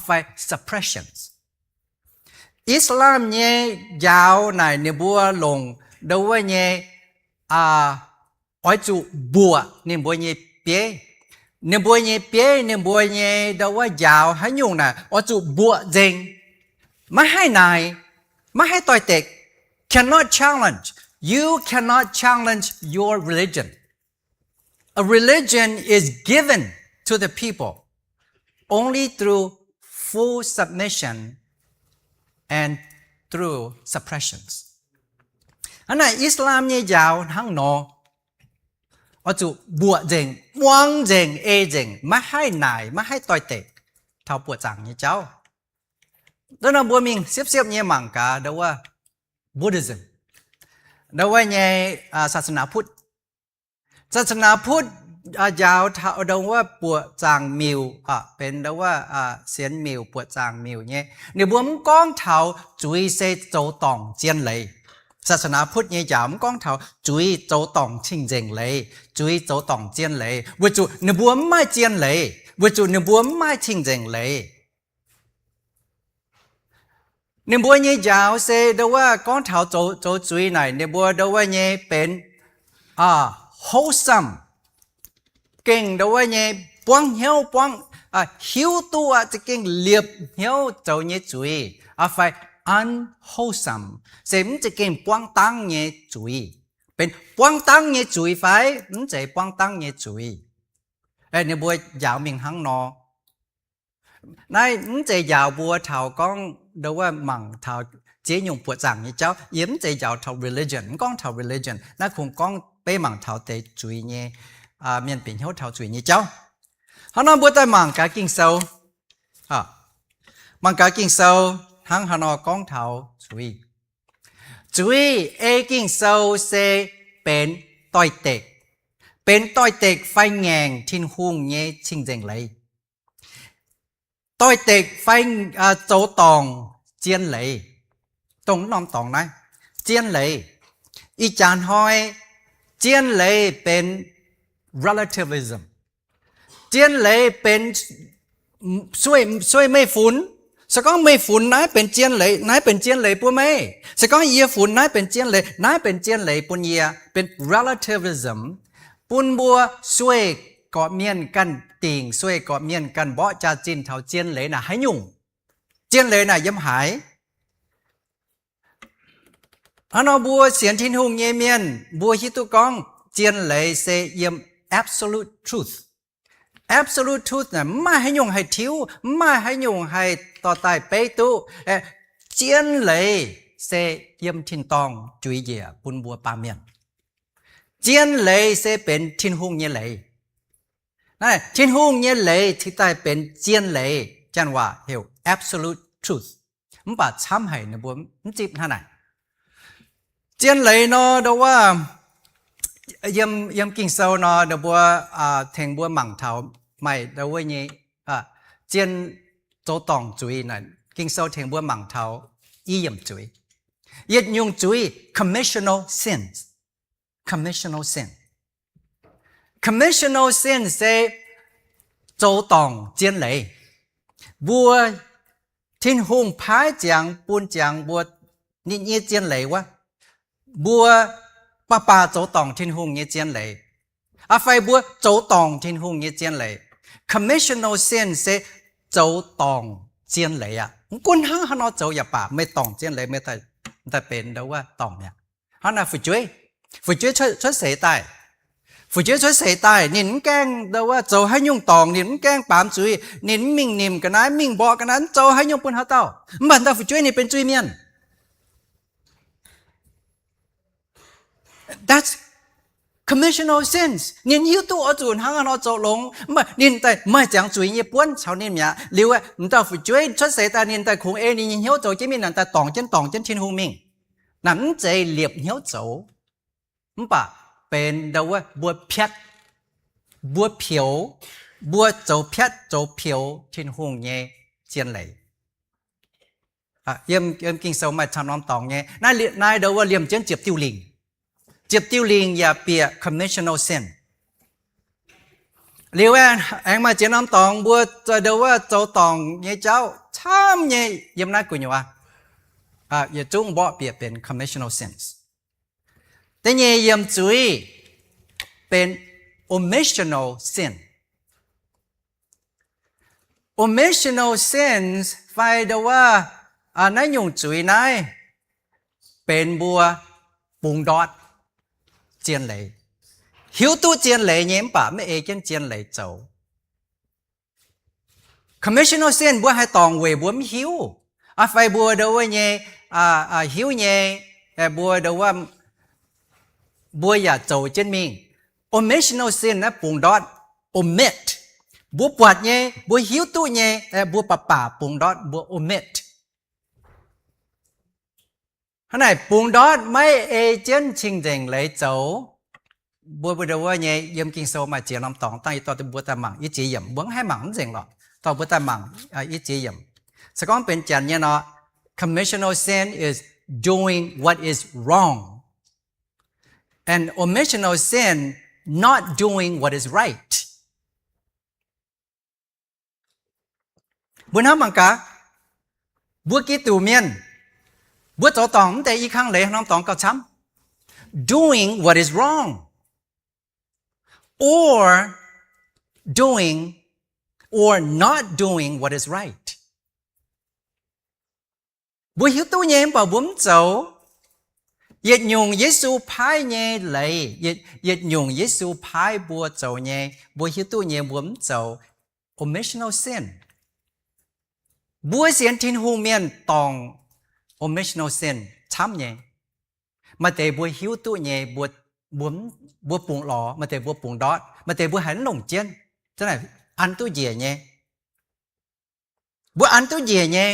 fai suppressions. Islam nyei njaaux naaic ninh mbuo longc ndau wuov nyei oix zuqc mbuoqc ninh mbuo nyei bieiv. Ninh mbuo nyei bieiv, ninh mbuo nyei ndau wuov njaaux haaix nyungc naaic oix zuqc mbuoqc nzengc. Maiv haih naaic, maiv haih doix-dekc. Cannot challenge. You cannot challenge your religion. A religion is given to the people only through full submission and through suppressions. Hnangv naaic Islam nyei njaaux hnangv nor, oix zuqc mbuoqc nzengc, muangx nzengc, ei nzengc, maiv haih naaic, maiv haih doix-dekc taux buoqc zaangc nyei jauv. Dongh nor mbuo mingh siepv-siepv nyei mangc gaax ndau wuov Buddhism, ndau wuov nyei ศาสนาพุทธ. ศาสนาพุทธ njaaux taux ndau wuov buoqc zaangc miuc, benx ndau wuov sienx miuc, buoqc zaangc miuc nyei. Ninh mbuo mv gorngv taux zuiz se zoux dorngc zien leiz. ศาสนาพุทธ nyei njaaux mv gorngv taux zuiz zoux dorngc cing-nzengc leiz, zuiz zoux dorngc zien leiz, weic zuqc ninh mbuo mv maaih zien leiz, weic zuqc ninh mbuo mv maaih cing-nzengc leiz. Ninh mbuo nyei njaaux se ndau wuov gorngv taux zoux zuiz naaic, ninh mbuo ndau wuov nyei benx wholesome, gengh ndau wuov nyei buangv hnyouv, buangv, hiuv duqv aqv, za'gengh liepc hnyouv zoux nyei zuiz, fai unwholesome, se mv za'gengh buangv dangv nyei zuiz. Benx buangv dangv nyei zuiz fai mv zeiz buangv dangv nyei zuiz? Ninh mbuo njaaux mingh hnangv nor. Naaiv mv zeiz njaaux mbuo taux gorngv ndau wuov mangc taux ziex nyungc buoqc zaangc nyei jauv. Yie mv zeiz njaaux taux religion, mv gorngv taux religion. Naaiv kungx gorngv beiv mangc taux deix zuiz nyei mienh bieqc hnyouv taux zuiz nyei jauv. Hnangv nor mbuo daaih mangc gaax Ging-Sou. Mangc gaax Ging-Sou hnangv haaix nor gorngv taux zuiz. Zuiz ei Ging-Sou se benx doix-dekc, benx doix-dekc fai ngaengc Tin-Hungh nyei cing-nzengc leiz. Doix-dekc fai zoux dorngc zien leiz, dongh norm dorngx naaiv, zien leiz. Ih jaax hnoi, zien leiz benx relativism. Zien leiz benx sueih, sueih meih funx. Se gorngv meih funx naaiv benx zien leiz, naaiv benx zien leiz bun meih. Se gorngv yie funx naaiv benx zien leiz, naaiv benx zien leiz bun yie, benx relativism, bun mbuo sueih gorqv-mienh ganh dingc, sueih gorqv-mienh ganh mborqv jaax-zinh taux zien leiz naaic haaix nyungc, zien leiz naaic yiem haaix. Hnangv nor mbuo sienx Tin-Hungh nyei mienh mbuo hiuv duqv gorngv zien leiz se yiem absolute truth. Absolute truth naaic mv maaih haaix nyungc haih tiuv, mv maaih haaix nyungc haih dorh daaih beiv duqv. Zien leiz se yiem tin-dorngh juix njiec bun mbuo baamh mienh. Zien leiz se benx Tin-Hungh nyei leiz. Naaiv Tin-Hungh nyei leiz cingx daaih benx zien leiz, janx waac heuc absolute truth. Mv baac camv haic ninh mbuo mv zipv hnangv naaic. Zien leiz nor, ndo wuov, yiem, yiem Ging-Sou nor, ninh mbuo tengx mbuo mangc taux maaih ndo wuov nyei zien zoux dorngc zuiz naaic, Ging-Sou tengx mbuo mangc taux i yiemc zuiz. Yietc nyungc zuiz, commissional sins. Commissional sin. Commissional sin se zoux dorngc zien leiz. Mbuo, Tin-Hungh paaiv ziangx bun ziangx mbuo nitv nyei zien leiz wuov, mbuo baac baac zoux dorngc Tin-Hungh nyei zien leiz. Aa fai mbuo zoux dorngc Tin-Hungh nyei zien leiz. Commissional sin se zoux dorngc zien leiz aqv. Mv gunv hnangv haaix nor zoux yaac baac meih dorngc zien leiz, meih daaih benx ndo wuov dorngc mi'aqv. Hnangv naaic fu'jueiv, fu'jueiv cuotv seix daaih, fu'jueiv cuotv seix daaih ninh mv gaengh ndo wuov zoux haaix nyungc dorngc, ninh mv gaengh baamz zuiz, ninh mv mingh nimc ga'naaiv, mingh mborqv ga'naaiv, mv zoux haaix nyungc bun haaix dauh. Mv baac daaih fu'jueiv ninh benx zuiz-mienh. That's commissional sins. Ninh hiuv duqv oix zuqc hnangv haaix nor zoux longx, mv baac ninh daaih maaih ziangx zuiz nyei buonv caux ninh mi'aqv. Liuz aeqv, m'dauh fu'jueiv cuotv seix daaih ninh daaih kungx ei ninh nyei hnyouv zoux jienv mingh, naaic daaih dorngc jienv dorngc jienv Tin-Hungh mingh. Naaic mv zeiz liepc hnyouv zoux, mv baac benx ndo wuov mbuo piatv, mbuo peux, mbuo zoux piatv zoux peux Tin-Hungh nyei zien leiz. Yiem, yiem Ging-Sou maaih camv norm dorngx nyei. Naaiv, naaiv ndo wuov liemh jienv ziepc diuh lingc. Ziepc diuh lingc yaac bieqc commissional sin. Liuz aengx maaih ziex norm dorngx mbuo ndo wuov zoux dorngc nyei jauv camv nyei yiem naaiv gu'nyuoz, yietc zungv mborqv bieqc benx commissional sins. Da'nyeic yiemc zuiz benx omissional sin. Omissional sins fai ndo wuov naaiv nyungc zuiz naaiv benx mbuo bungx ndortv zien leiz. Hiuv duqv zien leiz nyei mv baac maiv ei jienv zien leiz zoux. Commissional sin mbuo haih dorngc weic mbuo mv hiuv, aa fai mbuo ndo wuov nyei, hiuv nyei, mbuo ndo wuov, mbuo yaac zoux jienv mingh. Omissional sin naaiv bungx ndortv, omit. Mbuo buatc nyei, mbuo hiuv duqv nyei, mbuo baac baac bungx ndortv, mbuo omit. Hnangv naaic bungx ndortv maiv ei jienv cing-nzengc leiz zoux. Mbuo, mbuo ndo wuov nyei yiem Ging-Sou maaih ziex norm dorngx, dangh yie dorh mbuo daaih mangc i ziex yiemc, mbuo mv haih mangc mv nzengc lorqc, dorh mbuo daaih mangc i ziex yiemc. Se gorngv benx Janx nyei nor, commissional sin is doing what is wrong, and omissional sin not doing what is right. Mbuo hnamv mangc gaax, mbuo Giduc mienh, mbuo zoux dorngc mv deix i kang leiz haaix norm dorngx gauh camv? Doing what is wrong, or doing, or not doing what is right. Mbuo hiuv duqv nyei mv baac mbuo mv zoux. Yietc nyungc Yesu paaiv nyei leiz, yietc nyungc Yesu paaiv mbuo zoux nyei, mbuo hiuv duqv nyei mbuo mv zoux, omissional sin. Mbuo sienx Tin-Hungh mienh dorngc omissional sin camv nyei. Maaih deix mbuo hiuv duqv nyei mbuo mbuo, mbuo bungx lorz, maaih deix mbuo bungx ndortv, maaih deix mbuo haiz mv longc jienv, zanc naaic an duqv njiec nyei. Mbuo an duqv njiec nyei.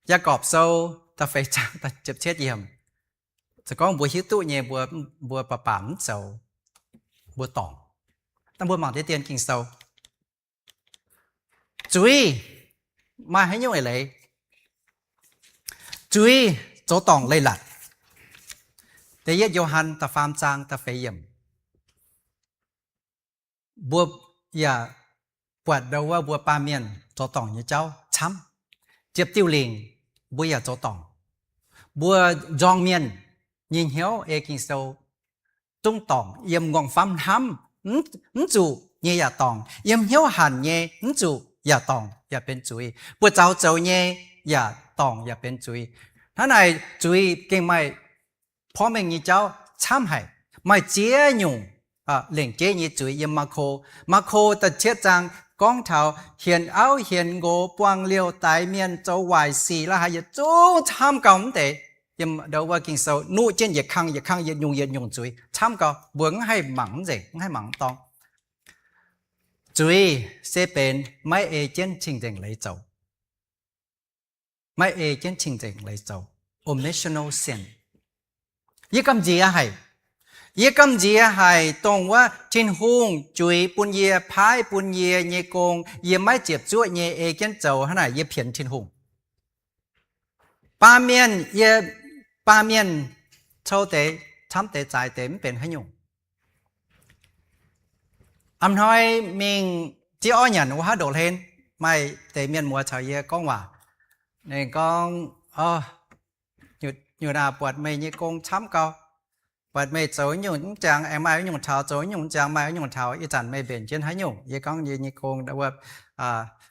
Yaagorpc Sou da'feix zaang da'ziepc cietv yiemc, se gorngv mbuo hiuv duqv nyei, mbuo, mbuo baac baac mv zoux, mbuo dorngc. Naaiv mbuo mangc deix dien Ging-Sou, zuiz maaih haaix nyungc eix leiz? Zuiz zoux dorngc leiz-latc. Da'yietv Yo^han da'faam zaang da'feix yiemc, mbuo yaac buatc ndau wuov mbuo baamh mienh zoux dorngc nyei jauv camv. Ziepc diuh lingc mbuo yaac zoux dorngc. Mbuo nzorng mienh nyei hnyouv, ei Ging-Sou, zungv dorngc. Yiem m'nqorngv-famv hnamv mv zuqc nyei yaac dorngc, yiem hnyouv hanc nyei mv zuqc yaac dorngc, yaac benx zuiz. Buoz-zaux zoux nyei yaac dorngc, yaac benx zuiz. Hnangv naaic zuiz gengh maaih porv mengh nyei jauv camv haic. Maaih ziex nyungc lengc jeiv nyei zuiz yiem Maako. Maako da'cietv zaang gorngv taux hienx auv hienx nqox, buangh liouh daix mienh, zoux waaic sic, la'haaix yietc zungv camv gau mv deix. Yiem ndau wuov Ging-Sou nuqv jienv yietc kang yietc kang, yietc nyungc yietc nyungc zuiz camv gau. Mbuo mv haih mangc mv nzengc, mv haih mangc mv dorng. Zuiz se benx maiv ei jienv cing-nzengc leiz zoux. Maiv ei jienv cing-nzengc leiz zoux, omissional sin. Yie gamh nziex haic. Yie gamh nziex haic dongh wuov Tin-Hungh juix bun yie, paaiv bun yie nyei gong, yie maiv ziepc zuoqv nyei ei jienv zoux, hnangv naaic yie pienx Tin-Hungh. Baamh mienh, yie, baamh mienh cou deix, camv deix zaaix deix mv benx haaix nyungc. A'hnoi mingh ziex orqv nyanc wuov haav ndoqc hlen, maaih deix mienh muoz caux yie gorngv waac. Ninh gorngv, Nyutc naaic buatc meih nyei gong camv gau. Buatc meih zoux nyungc mv ziangx aengx maaih nyungc taux, zoux nyungc mv ziangx maaih nyungc taux, ih zanc meih mbenc jienv haaix nyungc? Yie gorngv yie nyei gong ndau wuov,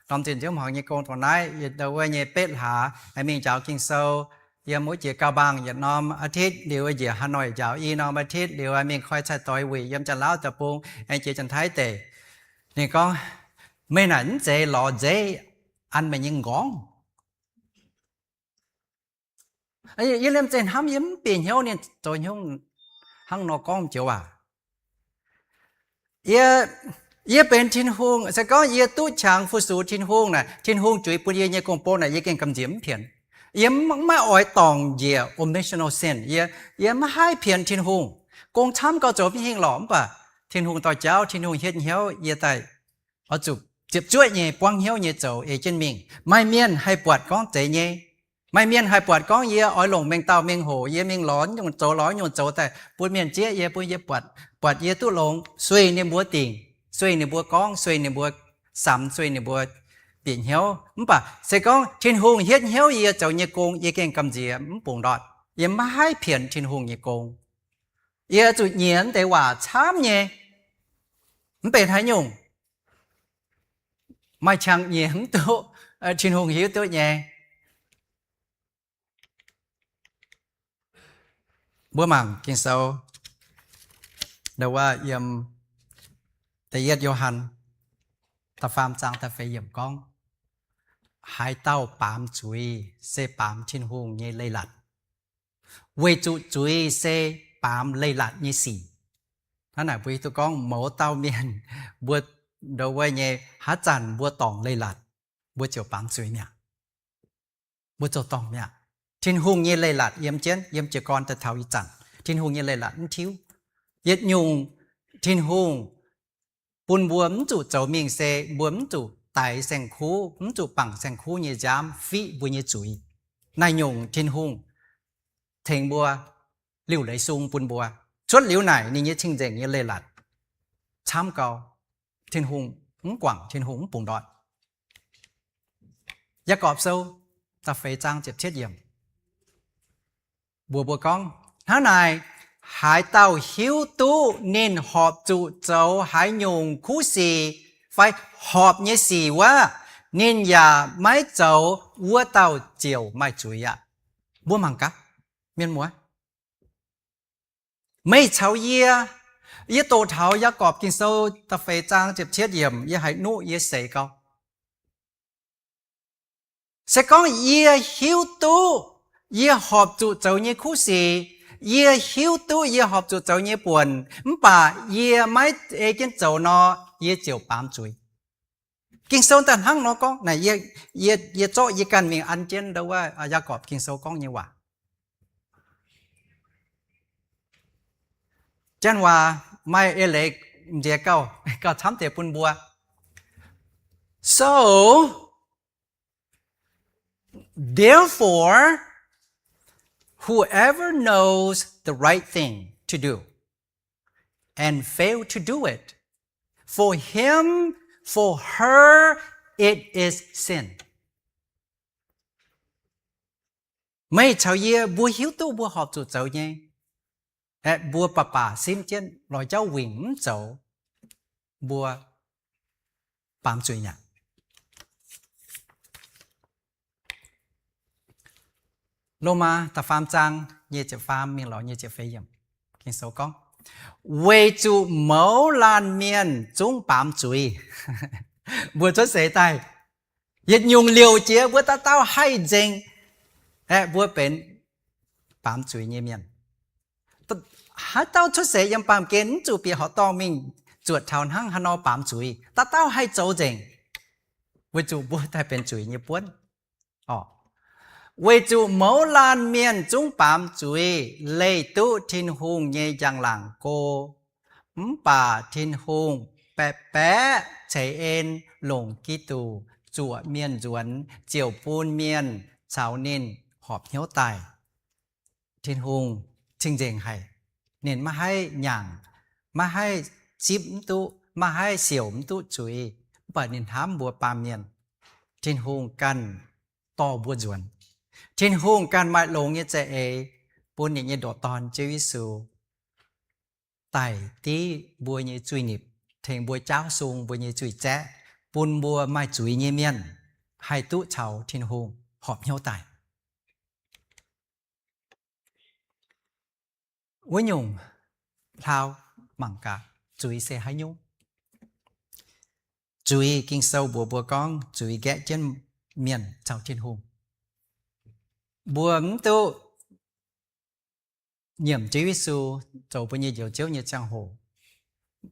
norm zinh nziouv hmuangx nyei gong dongh naaiv, ndau wuov nyei betv hlaax, aengx mingh njaaux Ging-Sou yiem wuov jiex Gaubaang yietc norm อาทิตย์, liuz njiec Hanoi njaaux i norm อาทิตย์, liuz mingh koi cai-doix wuic yiem Janx-Laauv deic-bung, aengx jiex Janx-Taiv deic. Ninh gorngv, Meih naaic mv zeiz lorz nzeiv an meih nyei m'nqorngv. Yie liemh zeih hnamv yie mv bieqc hnyouv ninh zoux nyungc hnangv nor gorngv joux waac. Yie, yie benx Tin-Hungh, se gorngv yie duqv qangx fu-sux Tin-Hungh naaic, Tin-Hungh juix bun yie nyei gong-bou naaic, yie gengh gamh nziex mv pienx. Yie maiv oix dorngc njiec omissional sin. Yie, yie maiv haih pienx Tin-Hungh. Gong camv gau zoux mv hingh lorqc, mv baac Tin-Hungh dorh jauv, Tin-Hungh hietv hnyouv yie daaih oix zuqc ziepc zuoqv nyei, buangv hnyouv nyei zoux ei jienv mingh. Maaih mienh haih buatc gorngv zeiz nyei. Maaih mienh haih buatc gorngv yie oix longc mengh dauh mengh hoc, yie mingh lorz nyungc zoux, lorz nyungc zoux daaih bun mienh zieqv yie, bun yie buatc, buatc yie duqv longx, sueih ninh mbuo dingc, sueih ninh mbuo gorngv, sueih ninh mbuo samx, sueih ninh mbuo bieqc hnyouv. Mv baac se gorngv Tin-Hungh hietv hnyouv yie zoux nyei gong, yie gengh gamh nziex mv bungx ndortv. Yie maiv haih pienx Tin-Hungh nyei gong. Yie zuqc nyiec deix waac camv nyei. Mv benx haaix nyungc, maaih qangx nyiec mv duqv, Tin-Hungh hiuv duqv nyei. Mbuo mangc Ging-Sou, ndau wuov yiem da'yietv Yo^han da'faam zaang da'feix yiemc gorngv, haaix dauh baamz zuiz se baamz Tin-Hungh nyei leiz-latc, weic zuqc zuiz se baamz leiz-latc nyei sic. Hnangv naaic mbuo hiuv duqv gorngv mouz dauh mienh mbuo ndau wuov nyei haaix zanc mbuo dorngc leiz-latc, mbuo ziouc baamz zuiz mi'aqv. Mbuo zoux dorngc mi'aqv. Tin-Hungh nyei leiz-latc yiem jienv, yiem jiez gorn daaih taux ih zanc, Tin-Hungh nyei leiz-latc mv tiuv. Yietc nyungc Tin-Hungh bun mbuo mv zuqc zoux mingh se mbuo mv zuqc daix saeng-kuv, mv zuqc bangc saeng-kuv nyei nziaamv fiqv mbuo nyei zuiz. Naaiv nyungc Tin-Hungh tengx mbuo liuc leiz sung bun mbuo. Cuotv liuz naaic ninh nyei cing-nzengc nyei leiz-latc camv gau, Tin-Hungh mv guangc, Tin-Hungh mv bungx ndortv. Yaagorpc Sou da'feix zaang ziepc cietv yiemc mbuox mbuo gorngv, hnangv naaic, haaix dauh hiuv duqv ninh horpc zuqc zoux haaix nyungc kuv sic fai horpc nyei sic wuov, ninh yaac maiv zoux, wuov dauh ziouc maaih zuiz aqv. Mbuo mangc gaax, mienh muoz, meih caux yie, yie doqc taux Yaagorpc Ging-Sou da'feix zaang ziepc cietv yiemc, yie haiz nuqv yie seix gau. Se gorngv yie hiuv duqv yie horpc zuqc zoux nyei kuv sic, Yie hiuv duqv yie horpc zuqc zoux nyei buonc, mv baac yie maiv ei jienv zoux nor, yie ziouc baamz zuiz. Ging-Sou daaih hnangv nor gorngv. Naaic yie, yie zorqv yie ganh mingh an jienv ndau wuov Yaagorpc Ging-Sou gorngv nyei waac. Janx waac maaih eix leiz nziex gauh, gauh camv deix bun mbuo. So, therefore, whoever knows the right thing to do and fail to do it, for him, for her, it is sin. Meih caux yie mbuo hiuv duqv mbuo horpc zuqc zoux nyei, aeqv, mbuo baac baac simv jienv lorz jauv wingc mv zoux, mbuo baamz zuiz mi'aqv. Lomaa da'faam zaang nyic ziepc faam mingh lorz nyic ziepc feix yiemc. Ging-Sou gorngv, weic zuqc mouz laanh mienh zungv baamz zuiz. Mbuo cuotv seix daaih, yietc nyungc liouc jiex mbuo dauh dauh haih nzengc, aeqv, mbuo benx baamz zuiz nyei mienh. Haaix dauh cuotv seix yiem baamh gen mv zuqc bieqc horqc dorngh mingh zuotc taux hnangv haaix nor baamz zuiz, dauh dauh haih zoux nzengc, weic zuqc mbuo daaih benx zuiz nyei buonv. Weic zuqc mouz laanh mienh zungv baamz zuiz, leih duqv Tin-Hungh nyei njang-laangc go. Mv baac Tin-Hungh baeqc baeqc ceix en longc Giduc zuoqc mienh nzuonx, ziouc bun mienh caux ninh horpc hnyouv daaih. Tin-Hungh cing-nzengc haic. Ninh maiv haih nyaangc, maiv haih zipv mv duqv, maiv haih siouc mv duqv zuiz, mv baac ninh hnamv mbuo baamh mienh. Tin-Hungh ganh dorh mbuo nzuonx. Tin-Hungh ganh maaih longx nyei za'eix bun ninh nyei ndoqc Dorn, Ziouv Yesu, daic div mbuo nyei zuiz-nipc, tengx mbuo jaauv sung mbuo nyei zuiz-zaeqv, bun mbuo maaih zuiz nyei mienh haih duqv caux Tin-Hungh horpc hnyouv daaih. Wuov nyungc hlaau mangc gaax, zuiz se haaix nyungc? Zuiz, Ging-Sou mbuox mbuo gorngv zuiz nqaeqv jienv mienh caux Tin-Hungh. Mbuo mv duqv nyiemc Ziouv Yesu zoux mbuo nyei Njoux Ziouv nyei ziangh hoc,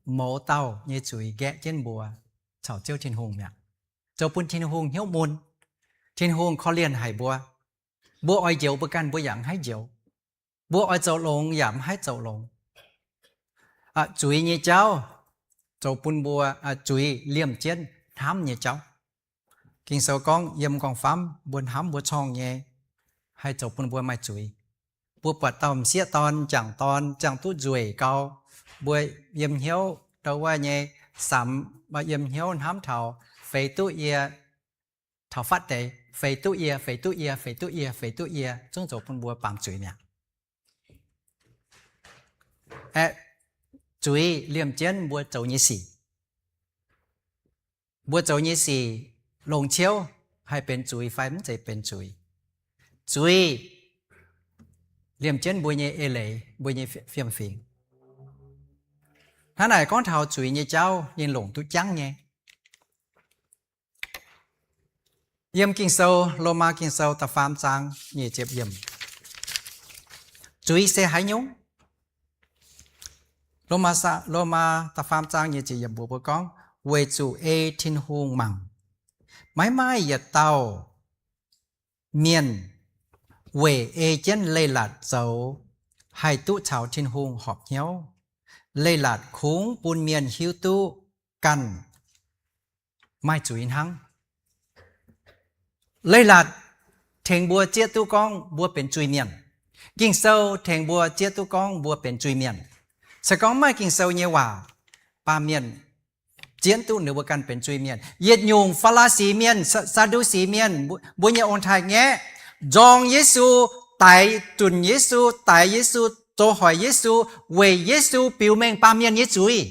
mouz dauh nyei zuiz nqaeqv jienv mbuo caux Ziouv Tin-Hungh mi'aqv. Zoux bun Tin-Hungh hnyouv mun. Tin-Hungh korv-lienh haic mbuo. Mbuo oix njoux mbuo ganh mbuo yaac mv haih njoux. Mbuo oix zoux longx yaac mv haih zoux longx. Zuiz nyei jauv zoux bun mbuo, zuiz liemh jienv hnamv nyei jauv. Ging-Sou gorngv yiem m'nqorngv-famv mbuo hnamv mbuo corngh nyei, haih zoux bun mbuo maaih zuiz. Mbuo buatc dauh m'sieqv dorn, m'jangc dorn, ziangh duqv nzueic gau, mbuo yiem hnyouv ndau wuov nyei samx, yiem hnyouv hnamv taux feix duqv yie, taux fatv deix feix duqv yie, feix duqv yie, feix duqv yie, feix duqv yie, zungv zoux bun mbuo baamz zuiz mi'aqv. Aeqv, zuiz liemh jienv mbuo zoux nyei sic. Mbuo zoux nyei sic longc ciouv haih benx zuiz fai mv zeiz benx zuiz. Zuiz liemh jienv mbuo nyei eix leiz, mbuo nyei fiem-fingx. Hnangv naaic gorngv taux zuiz nyei jauv ninh longc duqv jangv nyei. Yiem Ging-Sou, Lomaa Ging-Sou da'faam zaang nyic ziepc yiemc, zuiz se haaix nyungc? Lomaa, Lomaa da'faam zaang nyic ziepc yiemc mbuox mbuo gorngv, weic zuqc ei Tin-Hungh mangc, maiv maaih yietc dauh mienh weic ei jienv leiz-latc zoux haih duqv caux Tin-Hungh horpc hnyouv. Leiz-latc kungx bun mienh hiuv duqv ganh maaih zuiz hnangv. Leiz-latc tengx mbuo zieqv duqv gorngv mbuo benx zuiz-mienh. Ging-Sou tengx mbuo zieqv duqv gorngv mbuo benx zuiz-mienh. Se gorngv maaih Ging-Sou nyei waac, baamh mienh zieqv duqv ninh mbuo ganh benx zuiz-mienh. Yietc nyungc Faa^laa^si mienh, Saa^ndu^si mienh, mbuo nyei ong-taaix-ngaeqv nzorng Yesu, daix zunc Yesu, daix Yesu, zoux hoic Yesu, weic Yesu biux mengh baamh mienh nyei zuiz.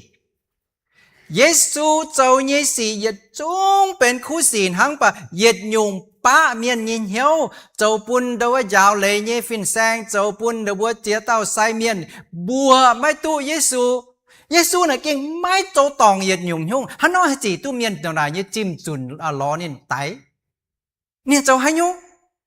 Yesu zoux nyei sic yietc zungv benx kuv sic hnangv, mv baac yietc nyungc baqv mienh nyei hnyouv, zoux bun ndau wuov njaaux leiz nyei fin-saeng, zoux bun ninh mbuo ziex dauh sai mienh mbuoqc maiv duqv Yesu. Yesu naaic gengh maiv zoux dorngc yietc nyungc hnyouv. Hnangv nor haih zic duqv mienh ndongc naaic nyei zimh zunc lorz ninh daix? Ninh zoux haaix nyungc?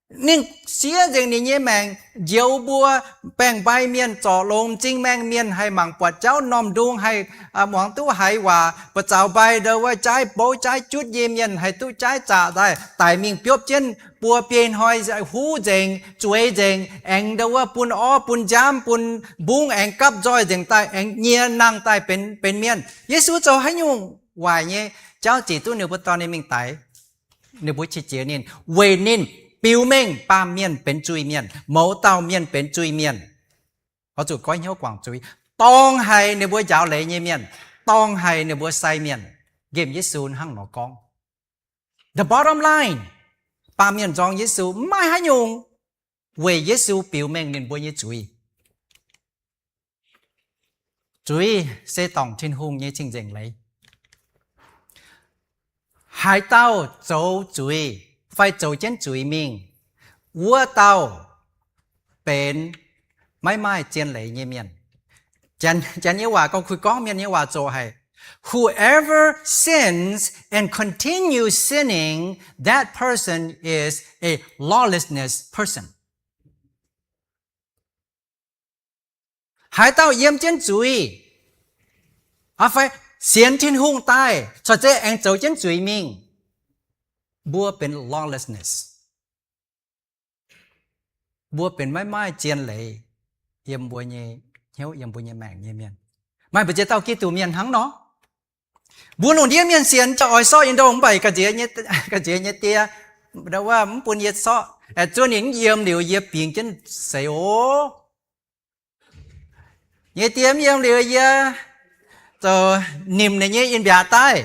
Ninh siev nzengc ninh nyei maengc njoux mbuo baeng-mbai mienh, zorc longx m'zing maengh mienh, haih mangc buatc jauv, m'normh ndung haih muangx duqv haiz waac, buoz-zaux mbai ndau wuov jaaiv bouv jaaiv jutv nyei mienh haih duqv jaaiv zaqc daaih, daic mingh biopv jienv buo biei hnoi, huv nzengc, zueiz nzengc, aengx ndau wuov bun orv bun nziaamv bun mbungv aengx gapv nzoih nzengc daaih, aengx nyie nangh daaih benx, benx mienh. Yesu zoux haaix nyungc waaic nyei jauv zic duqv ninh mbuo dorh ninh mingh daix? Ninh mbuo qiex jiez ninh, weic ninh biux mengh baamh mienh benx zuiz-mienh, mouz dauh mienh benx zuiz-mienh. Oix zuqc goiv hnyouv guangc zuiz, dorng haic ninh mbuo njaaux leiz nyei mienh, dorng haic ninh mbuo sai mienh. Nqemh Yesu hnangv nor gorngv. The bottom line, baamh mienh nzorng Yesu mv maaih haaix nyungc, weic Yesu biux mengh ninh mbuo nyei zuiz. Zuiz se dorngc Tin-Hungh nyei cing-nzengc leiz. Haaix dauh zoux zuiz fai zoux jienv zuiz mingh, wuov dauh benx maiv maaih zien leiz nyei mienh. Janx, Janx nyei waac gorngv, kuh gorngv Mienh nyei waac zoqc haic, Whoever sins and continue sinning, that person is a lawlessness person. Haaix dauh yiem jienv zuiz, fai sienx Tin-Hungh daaih corc zeiz aengx zoux jienv zuiz mingh, mbuo benx lawlessness. Mbuo benx maiv maaih zien leiz yiem mbuo nyei hnyouv, yiem mbuo nyei maengc nyei mienh. Maaih mbu'ziex dauh Giduc mienh hnangv nor. Mbuo lungh ndiev mienh sienx ziouc oix sorqv in-ndongh mv baac ga'nziex, ga'nziex nyei die, wuov mv bun yie sorqv, zuov ninh mv yiem liuz yie bingx jienv seix oc. Nyei die mv yiem liuz yie zoux nimc ninh nyei in-mbiatc daaih,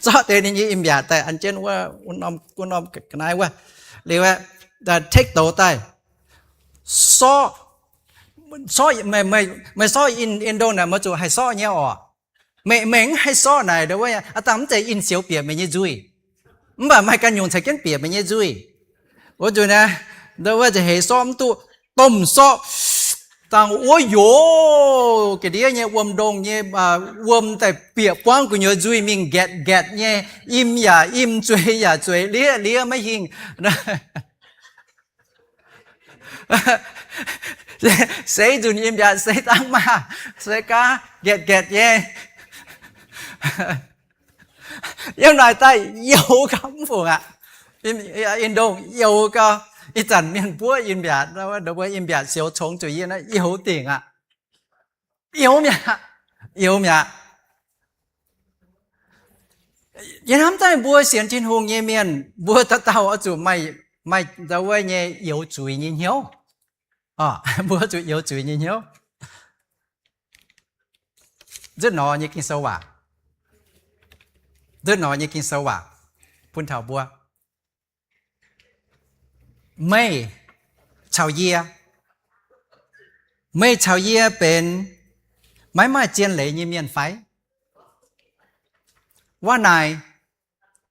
zorqv deix ninh nyei in-mbiatc daaih an jienv wuov, wuov norm ga'naaiv wuov, liuz take doux daaih, sorqv, sorqv, meih sorqv in-ndongh naaic meih zuqc haih sorqv nyei oc. Meih, meih mv haih sorqv naaic, aa dangh mv zeiz in-sioux bieqc meih nyei nzuih, mv baac maaih ganh nyungc caux jienv bieqc meih nyei nzuih. Wuov nzunc naaiv, wuov nzunc heix sorqv mv duqv, domh sorqv dangh wuov yoz ga'ndiev nyei wuom-ndongh nyei wuom daaih bieqc buangv gu'nyuoz nzuih mingh nqaetc nqaetc nyei, im yaac im, zueiz yaac zueiz, liev liev maiv hingh. Seix nzunc in-mbiatc seix dangh maah, seix gaax nqaetc nqaetc nyei. Yiem naaic daaih youz gau mv fungc aqv. In-ndongh youz gau. Ih zanc mienh buov in-mbiatc, mbuo in-mbiatc sioux congx zuqc yie naaiv youz dingc aqv. Youz mi'aqv. Youz mi'aqv. Yie hnamv daaih mbuo sienx Tin-Hungh nyei mienh, mbuo dauh dauh oix zuqc maaih, maaih ndau wuov nyei youz zuiz nyei hnyouv. Mbuo zuqc youz zuiz nyei hnyouv. Nzutv nor nyei Ging-Sou waac, nzutv nor nyei Ging-Sou waac bun taux mbuo, meih caux yie, meih caux yie benx maiv maaih zien leiz nyei mienh fai? Waac naaic,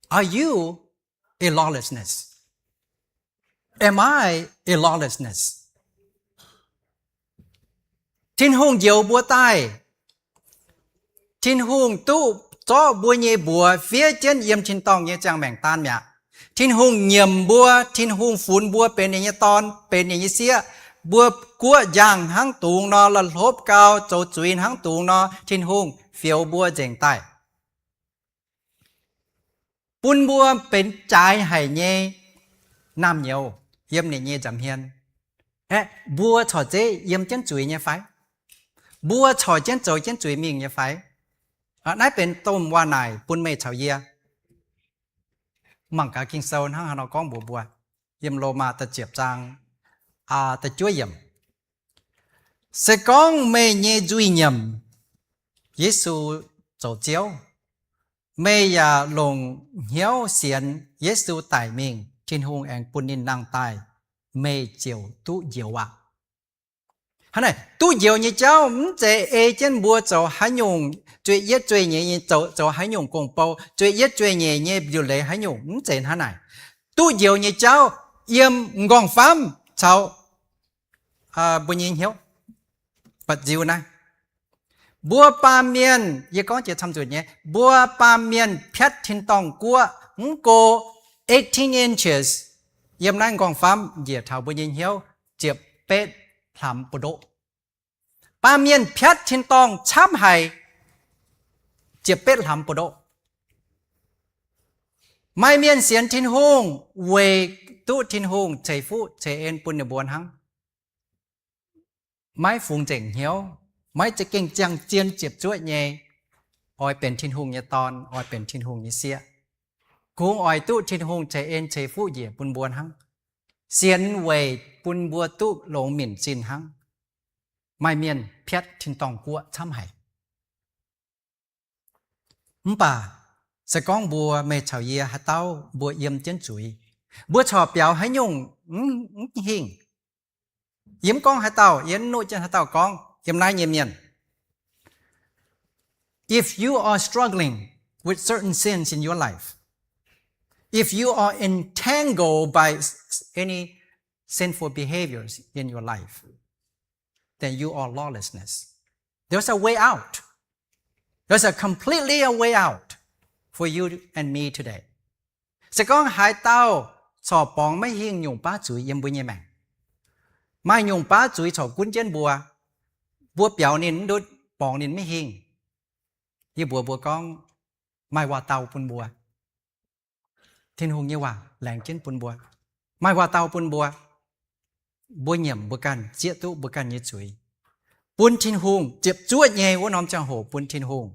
are you a lawlessness? Am I a lawlessness? Tin-Hungh njoux mbuo daaih, Tin-Hungh duqv zorqv mbuo nyei mbuox fiev jienv yiem tin-dorngh nyei ziangh maengc daan mi'aqv. Tin-Hungh nyiemc mbuo, Tin-Hungh funx mbuo benx ninh nyei dorn, benx ninh nyei sieqv. Mbuo guoqv njang hnangv dungz nor, la'hlopv gau, zoux zuiz hnangv dungz nor, Tin-Hungh fioux mbuo nzengc daaih, bun mbuo benx jaaix haic nyei naamh nyouz yiem ninh nyei nza'hmien. Aeqv, mbuo corc zeiv yiem jienv zuiz nyei fai? Mbuo corc jienv zoux jienv zuiz mingh nyei fai? Naaiv benx domh waac naaic bun meih caux yie. Mangc gaax Ging-Sou hnangv haaix nor gorngv mbuox mbuo, yiem Lomaa da'ziepc zaang, aa, da'juov yiemc. Se gorngv meih nyei nzuih nyiemc Yesu zoux Ziouv, meih yaac longc hnyouv sienx Yesu daic mingh, Tin-Hungh aengx bun ninh nangh daaih, meih ziouc duqv njoux aqv. Hnangv naaic, duqv njoux nyei jauv mv zeiz ei jienv mbuo zoux haaix nyungc zueih yietv zueih nyeiz nyei, zoux, zoux haaix nyungc gong-bou, zueih yietv zueih nyeiz nyei njunh leiz haaix nyungc, mv zeiz hnangv naaic. Duqv njoux nyei jauv yiem m'nqorngv-famv caux, aa, mbuo nyei hnyouv, buatc nziu naaiv. Mbuo baamh mienh, yie gorngv jiex camv nzunc nyei, mbuo baamh mienh piatv tin-dorngh guoqv mv go eighteen inches, Yiem naaiv m'nqorngv-famv njiec taux mbuo nyei hnyouv ziepc betv hlamx buoz-ndoqv. Baamh mienh piatv tin-dorngh camv haic, ziepc betv hlamx buoz-ndoqv. Maaih mienh sienx Tin-Hungh weic duqv Tin-Hungh ceix fuqv ceix en bun ninh mbuo hnangv. Maiv fungx nzengc hnyouv, maiv za'gengh ziangh zien ziepc zuoqv nyei oix benx Tin-Hungh nyei dorn, oix benx Tin-Hungh nyei sieqv. Kungx oix duqv Tin-Hungh ceix en ceix fuqv njiec bun mbuo hnangv, sienx weic bun mbuo duqv longx minc zinh hnangv. Maaih mienh piatv tin-dorngh guoqv camv haic. Mv baac se gorngv mbuo, meih caux yie, haaix dauh mbuo yiem jienv zuiz, mbuo corc biaux haaix nyungc mv hingh. Yie mv gorngv haaix dauh, yie mv nuqv jienv haaix dauh gorngv, yiem naaiv nyei mienh. If you are struggling with certain sins in your life, if you are entangled by any sinful behaviors in your life, then you are lawlessness. There's a way out. There's a completely a way out for you and me today. Se gorngv haaix dauh corc borngz maiv hingh nyungc baav zuiz yiem mbuo nyei maengc, maaih nyungc baav zuiz corc gunv jienv mbuo, mbuo biaux ninh mv ndutv, borngz ninh maiv hingh, yie mbuox mbuo gorngv, maaih waac-dau bun mbuo. Tin-Hungh nyei waac laengz jienv bun mbuo. Maaih waac-dau bun mbuo. Mbuo nyiemc mbuo ganh, zieqv duqv mbuo ganh nyei zuiz, bun Tin-Hungh, ziepc zuoqv nyei wuov norm ziangh hoc bun Tin-Hungh,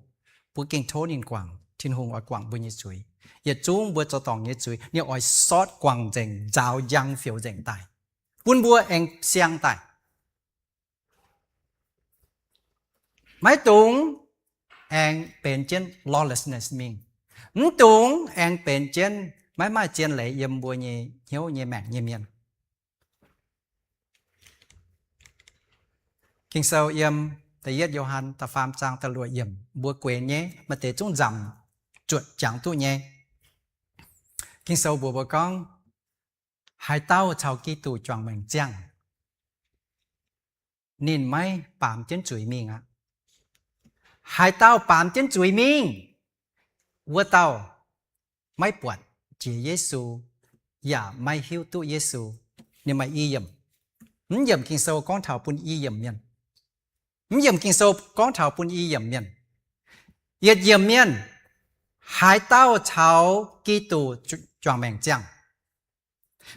mbuo gengh tov ninh guangc. Tin-Hungh oix guangc mbuo nyei zuiz. Yietc zungv mbuo zoux dorngc nyei zuiz ninh oix sortv guangc nzengc, nzaaux njang fioux nzengc daaih, bun mbuo aengx siang daaih. Maiv dungx aengx benx jienv lawlessness mingh. Mv dungx aengx benx jienv maiv maaih zien leiz yiem mbuo nyei hnyouv nyei maengc nyei mienh. Ging-Sou yiem da'yietv Yo^han da'faam zaang da'luoqc yiemc, mbuo guenx nyei, maaih deix zungv nzamc zuotc jangx duqv nyei. Ging-Sou mbuox mbuo gorngv, haaix dauh caux Giduc juangc maengc ziangh, ninh maiv baamz jienv zuiz mingh aqv. Haaix dauh baamz jienv zuiz mingh, wuov dauh maiv buatc jiex Yesu, yaac maiv hiuv duqv Yesu. Ninh maaih i yiemc. Mv yiemc Ging-Sou gorngv taux bun i yiemc mienh. Mv yiemc Ging-Sou gorngv taux bun i yiemc mienh. Yietc yiemc mienh, haaix dauh caux Giduc juangc maengc ziangh.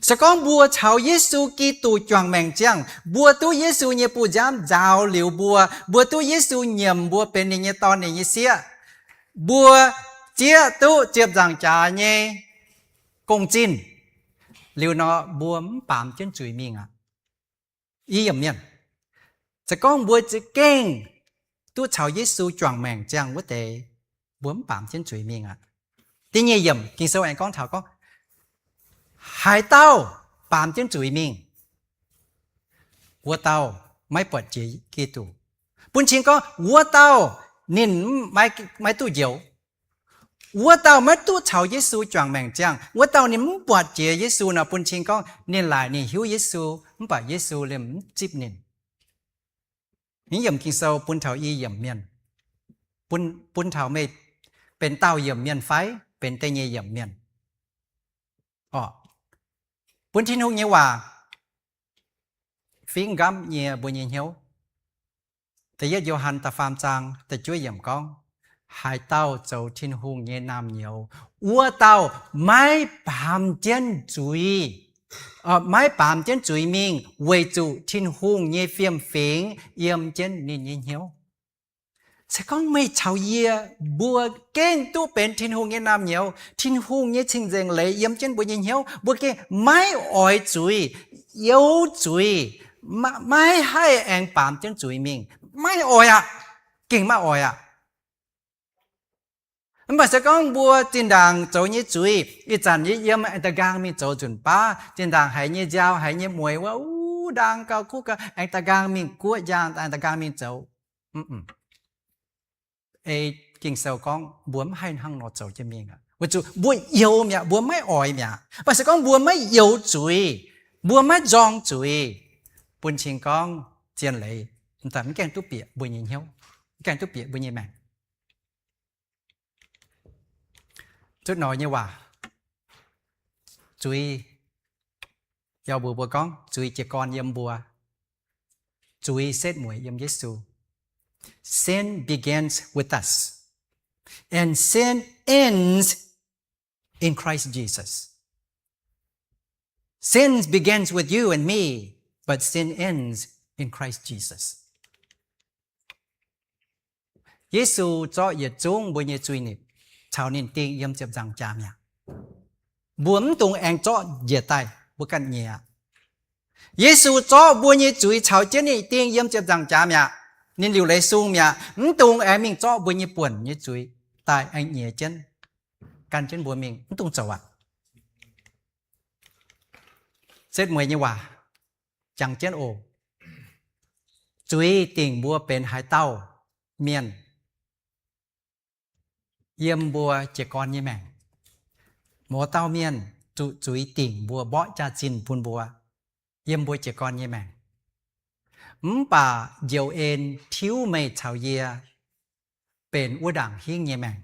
Se gorngv mbuo caux Yesu Giduc juangc maengc ziangh, mbuo duqv Yesu nyei bu nziaamv nzaaux liuz mbuo, mbuo duqv Yesu nyiemc mbuo benx ninh nyei dorn, ninh nyei sieqv, mbuo zieqv duqv ziepc nzaangc jaax nyei gong-zinh, liuz nor mbuo mv baamz jienv zuiz mingh aqv. I yiemc mienh, se gorngv mbuo za'gengh duqv caux Yesu juangc maengc ziangh wuov deix, mbuo mv baamz jienv zuiz mingh aqv. Da'nyeic yiemc Ging-Sou aengx gorngv taux gorngv, haaix dauh baamz jienv zuiz mingh, wuov dauh maiv buatc jiex Giduc. Bun cing gorngv wuov dauh ninh maiv duqv njoux. Wuov dauh maiv duqv caux Yesu juangc maengc ziangh, wuov dauh ninh mv buatc jiex Yesu nor, bun cing gorngv ninh laaic ninh hiuv Yesu, mv baac Yesu liemh mv zipv ninh. Naaiv yiemc Ging-Sou bun taux i yiemc mienh. Bun, bun taux meih benx daauh yiemc mienh fai benx da'nyeic yiemc mienh. Orqc, bun Tin-Hungh nyei waac fingx nqamv nyie mbuo nyei hnyouv. Da'yietv Yo^han da'faam zaang da'juov yiemc gorngv, haaix dauh zoux Tin-Hungh nyei naamh nyouz, wuov dauh maiv baamz jienv zuiz, maiv baamz jienv zuiz mingh, weic zuqc Tin-Hungh nyei fiem-fingx yiem jienv ninh nyei hnyouv. Se gorngv meih caux yie, mbuo gengh duqv benx Tin-Hungh nyei naamh nyouz, Tin-Hungh nyei cing-nzengc leiz yiem jienv mbuo nyei hnyouv, mbuo gengh maiv oix zuiz, youz zuiz, maiv haih aengx baamz jienv zuiz mingh. Maiv oix aqv. Gengh maiv oix aqv. Mv baac se gorngv mbuo zinh ndaangc zoux nyei zuiz, ih zanc yie yiem aengx da'nqaang mingh zoux nzunc baav, zinh ndaangc haiz nyei nziaaux, haiz nyei mueix wuov, uv, ndaang gauh kuv gauh, aengx da'nqaang mingh guoqv njaang, aengx da'nqaang mingh zoux. Ei Ging-Sou gorngv mbuo mv haih hnangv nor zoux jienv mingh aqv. Weic zuqc mbuo youz mi'aqv, mbuo maiv oix mi'aqv. Mv baac se gorngv mbuo maiv youz zuiz, mbuo maiv nzorng zuiz, bun cing gorngv zien leiz mv gaengh duqv bieqc mbuo nyei hnyouv, mv gaengh duqv bieqc mbuo nyei maengc. Zuqc noic nyei waac, zuiz Yaac mbuox mbuo gorngv zuiz jiez gorn yiem mbuo. Zuiz setv mueiz yiem Yesu. Sin begins with us, and sin ends in Christ Jesus. Sin begins with you and me, but sin ends in Christ Jesus. Yesu zorqv yietc zungv mbuo nyei zuiz-nipc caux ninh dingh yiem ziepc nzaangc jaax mi'aqv. Mbuo mv dungx aengx zorqv njiec daaih mbuo ganh nyiex. Yesu zorqv mbuo nyei zuiz caux jienv ninh dingh yiem ziepc nzaangc jaax mi'aqv. Ninh liuc leiz sung mi'aqv. Mv dungx aengx mingh zorqv mbuo nyei buonc nyei zuiz daaih aengx nyiex jienv, gan jienv mbuo mingh. Mv dungx zoux aqv. Setv mueiz nyei waac jangx jienv oc. Zuiz dingc mbuo benx haaix dauh mienh yiem mbuo jiez gorn nyei maengc. Mouz dauh mienh zuqc zuiz dingc mbuo, mborqv jaax-zinh bun mbuo, yiem mbuo jiez gorn nyei maengc. Mv baac njoux en tiuv meih caux yie benx wuov ndaangc hingv nyei maengc.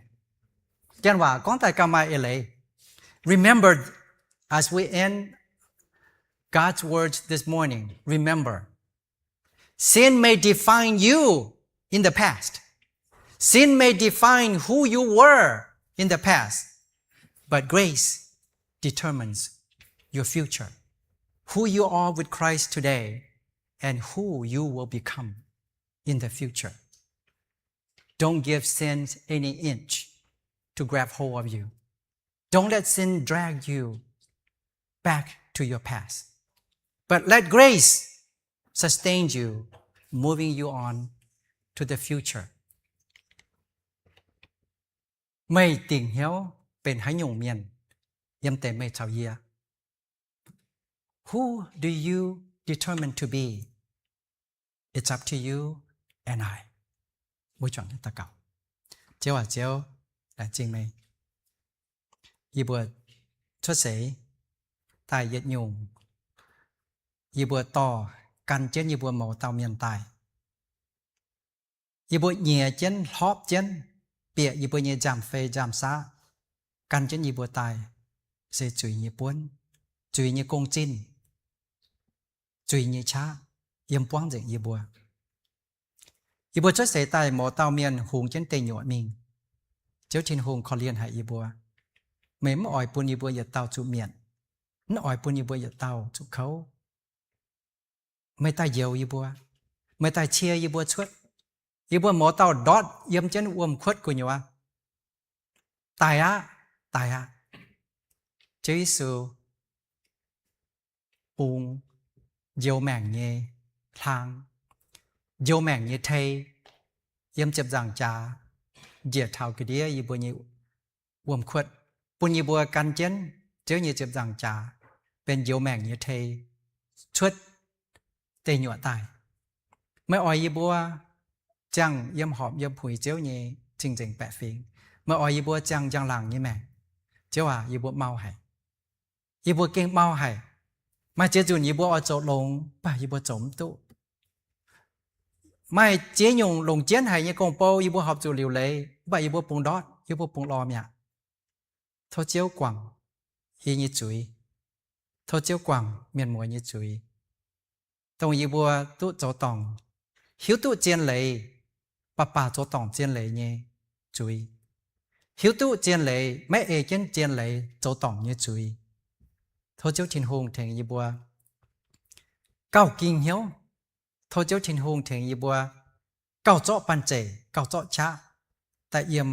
Janx waac gorngv daaih gauh maaih eix leiz. Remember, as we end God's words this morning, remember, sin may define you in the past. Sin may define who you were in the past. But grace determines your future, who you are with Christ today, and who you will become in the future. Don't give sin any inch to grab hold of you. Don't let sin drag you back to your past. But let grace sustain you, moving you on to the future. Meih dingc hnyouv benx haaix nyungc mienh yiem deix meih caux yie? Who do you determine to be? It's up to you and I. Mbuo juangc daux gaux. Ziouv aac, Ziouv, laengz zingh meih. Yie mbuo cuotv seix daaih yietc nyungc, yie mbuo dorh gan jienv yie mbuo mouz dauh mienh daaih. Yie mbuo nyiex jienv, hlorpv jienv, bieqc yie mbuo nyei nziaamv-fei nziaamv-saqv, gan jienv yie mbuo daaih, se zuiz nyei buonv, zuiz nyei gong-zinh, zuiz nyei qaqv yiem buangv nzengc yie mbuo. Yie mbuo cuotv seix daaih mouz dauh mienh hungx jienv deic nyuoqc mingh. Ziouv Tin-Hungh korv-lienh haic yie mbuo. Meih mv oix bun yie mbuo yietc dauh zuqc mietc, mv oix bun yie mbuo yietc dauh zuqc kouv. Meih daaih njoux yie mbuo, meih daaih cie yie mbuo cuotv. Yie mbuo mouz dauh ndortv yiem jienv wuom-kuotv gu'nyuoz. Daic aqv, daic aqv. Ziouv Yesu bungx njoux maengc nyei hlang, njoux maengc nyei tei, yiem ziepc nzaangc jaax njiec taux ga'ndiev yie mbuo nyei wuom-kuotv, bun yie mbuo gan jienv Ziouv nyei ziepc nzaangc jaax benx njoux maengc nyei tei cuotv deic nyuoqc daaih. Meih oix yie mbuo ziangh yiem horpc yiem puix Ziouv nyei cing-nzengc baeqc fingx. Meih oix yie mbuo ziangh njang-laangc nyei maengc. Ziouv aac, yie mbuo mau haic. Yie mbuo gengh mau haic. Maaih ziex nzunc yie mbuo oix zoux longx, mv baac yie mbuo zoux mv duqv. Maaih ziex nyungc longc jienv haic nyei gong-bou yie mbuo horpc zuqc liuc leiz, mv baac yie mbuo bungx ndortv, yie mbuo bungx lorz mi'aqv. Tov Ziouv guangc yie nyei zuiz. Tov Ziouv guangc mienh muoz nyei zuiz, dongh yie mbuo duqv zoux dorngc, hiuv duqv zien leiz, baac baac zoux dorngc zien leiz nyei zuiz, hiuv duqv zien leiz maiv ei jienv zien leiz zoux dorngc nyei zuiz. Tov Ziouv Tin-Hungh tengx yie mbuo gauh ging hnyouv. Tov Ziouv Tin-Hungh tengx yie mbuo gauh zorqv banh zeic, gauh zorqv qaqv daaih yiem,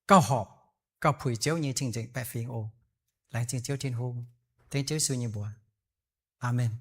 gauh horpc, gauh puix Ziouv nyei cing-nzengc baeqc fingx oc. Laengz zingh Ziouv Tin-Hungh. Dengv Ziouv Yesu nyei mbuox. Aamen.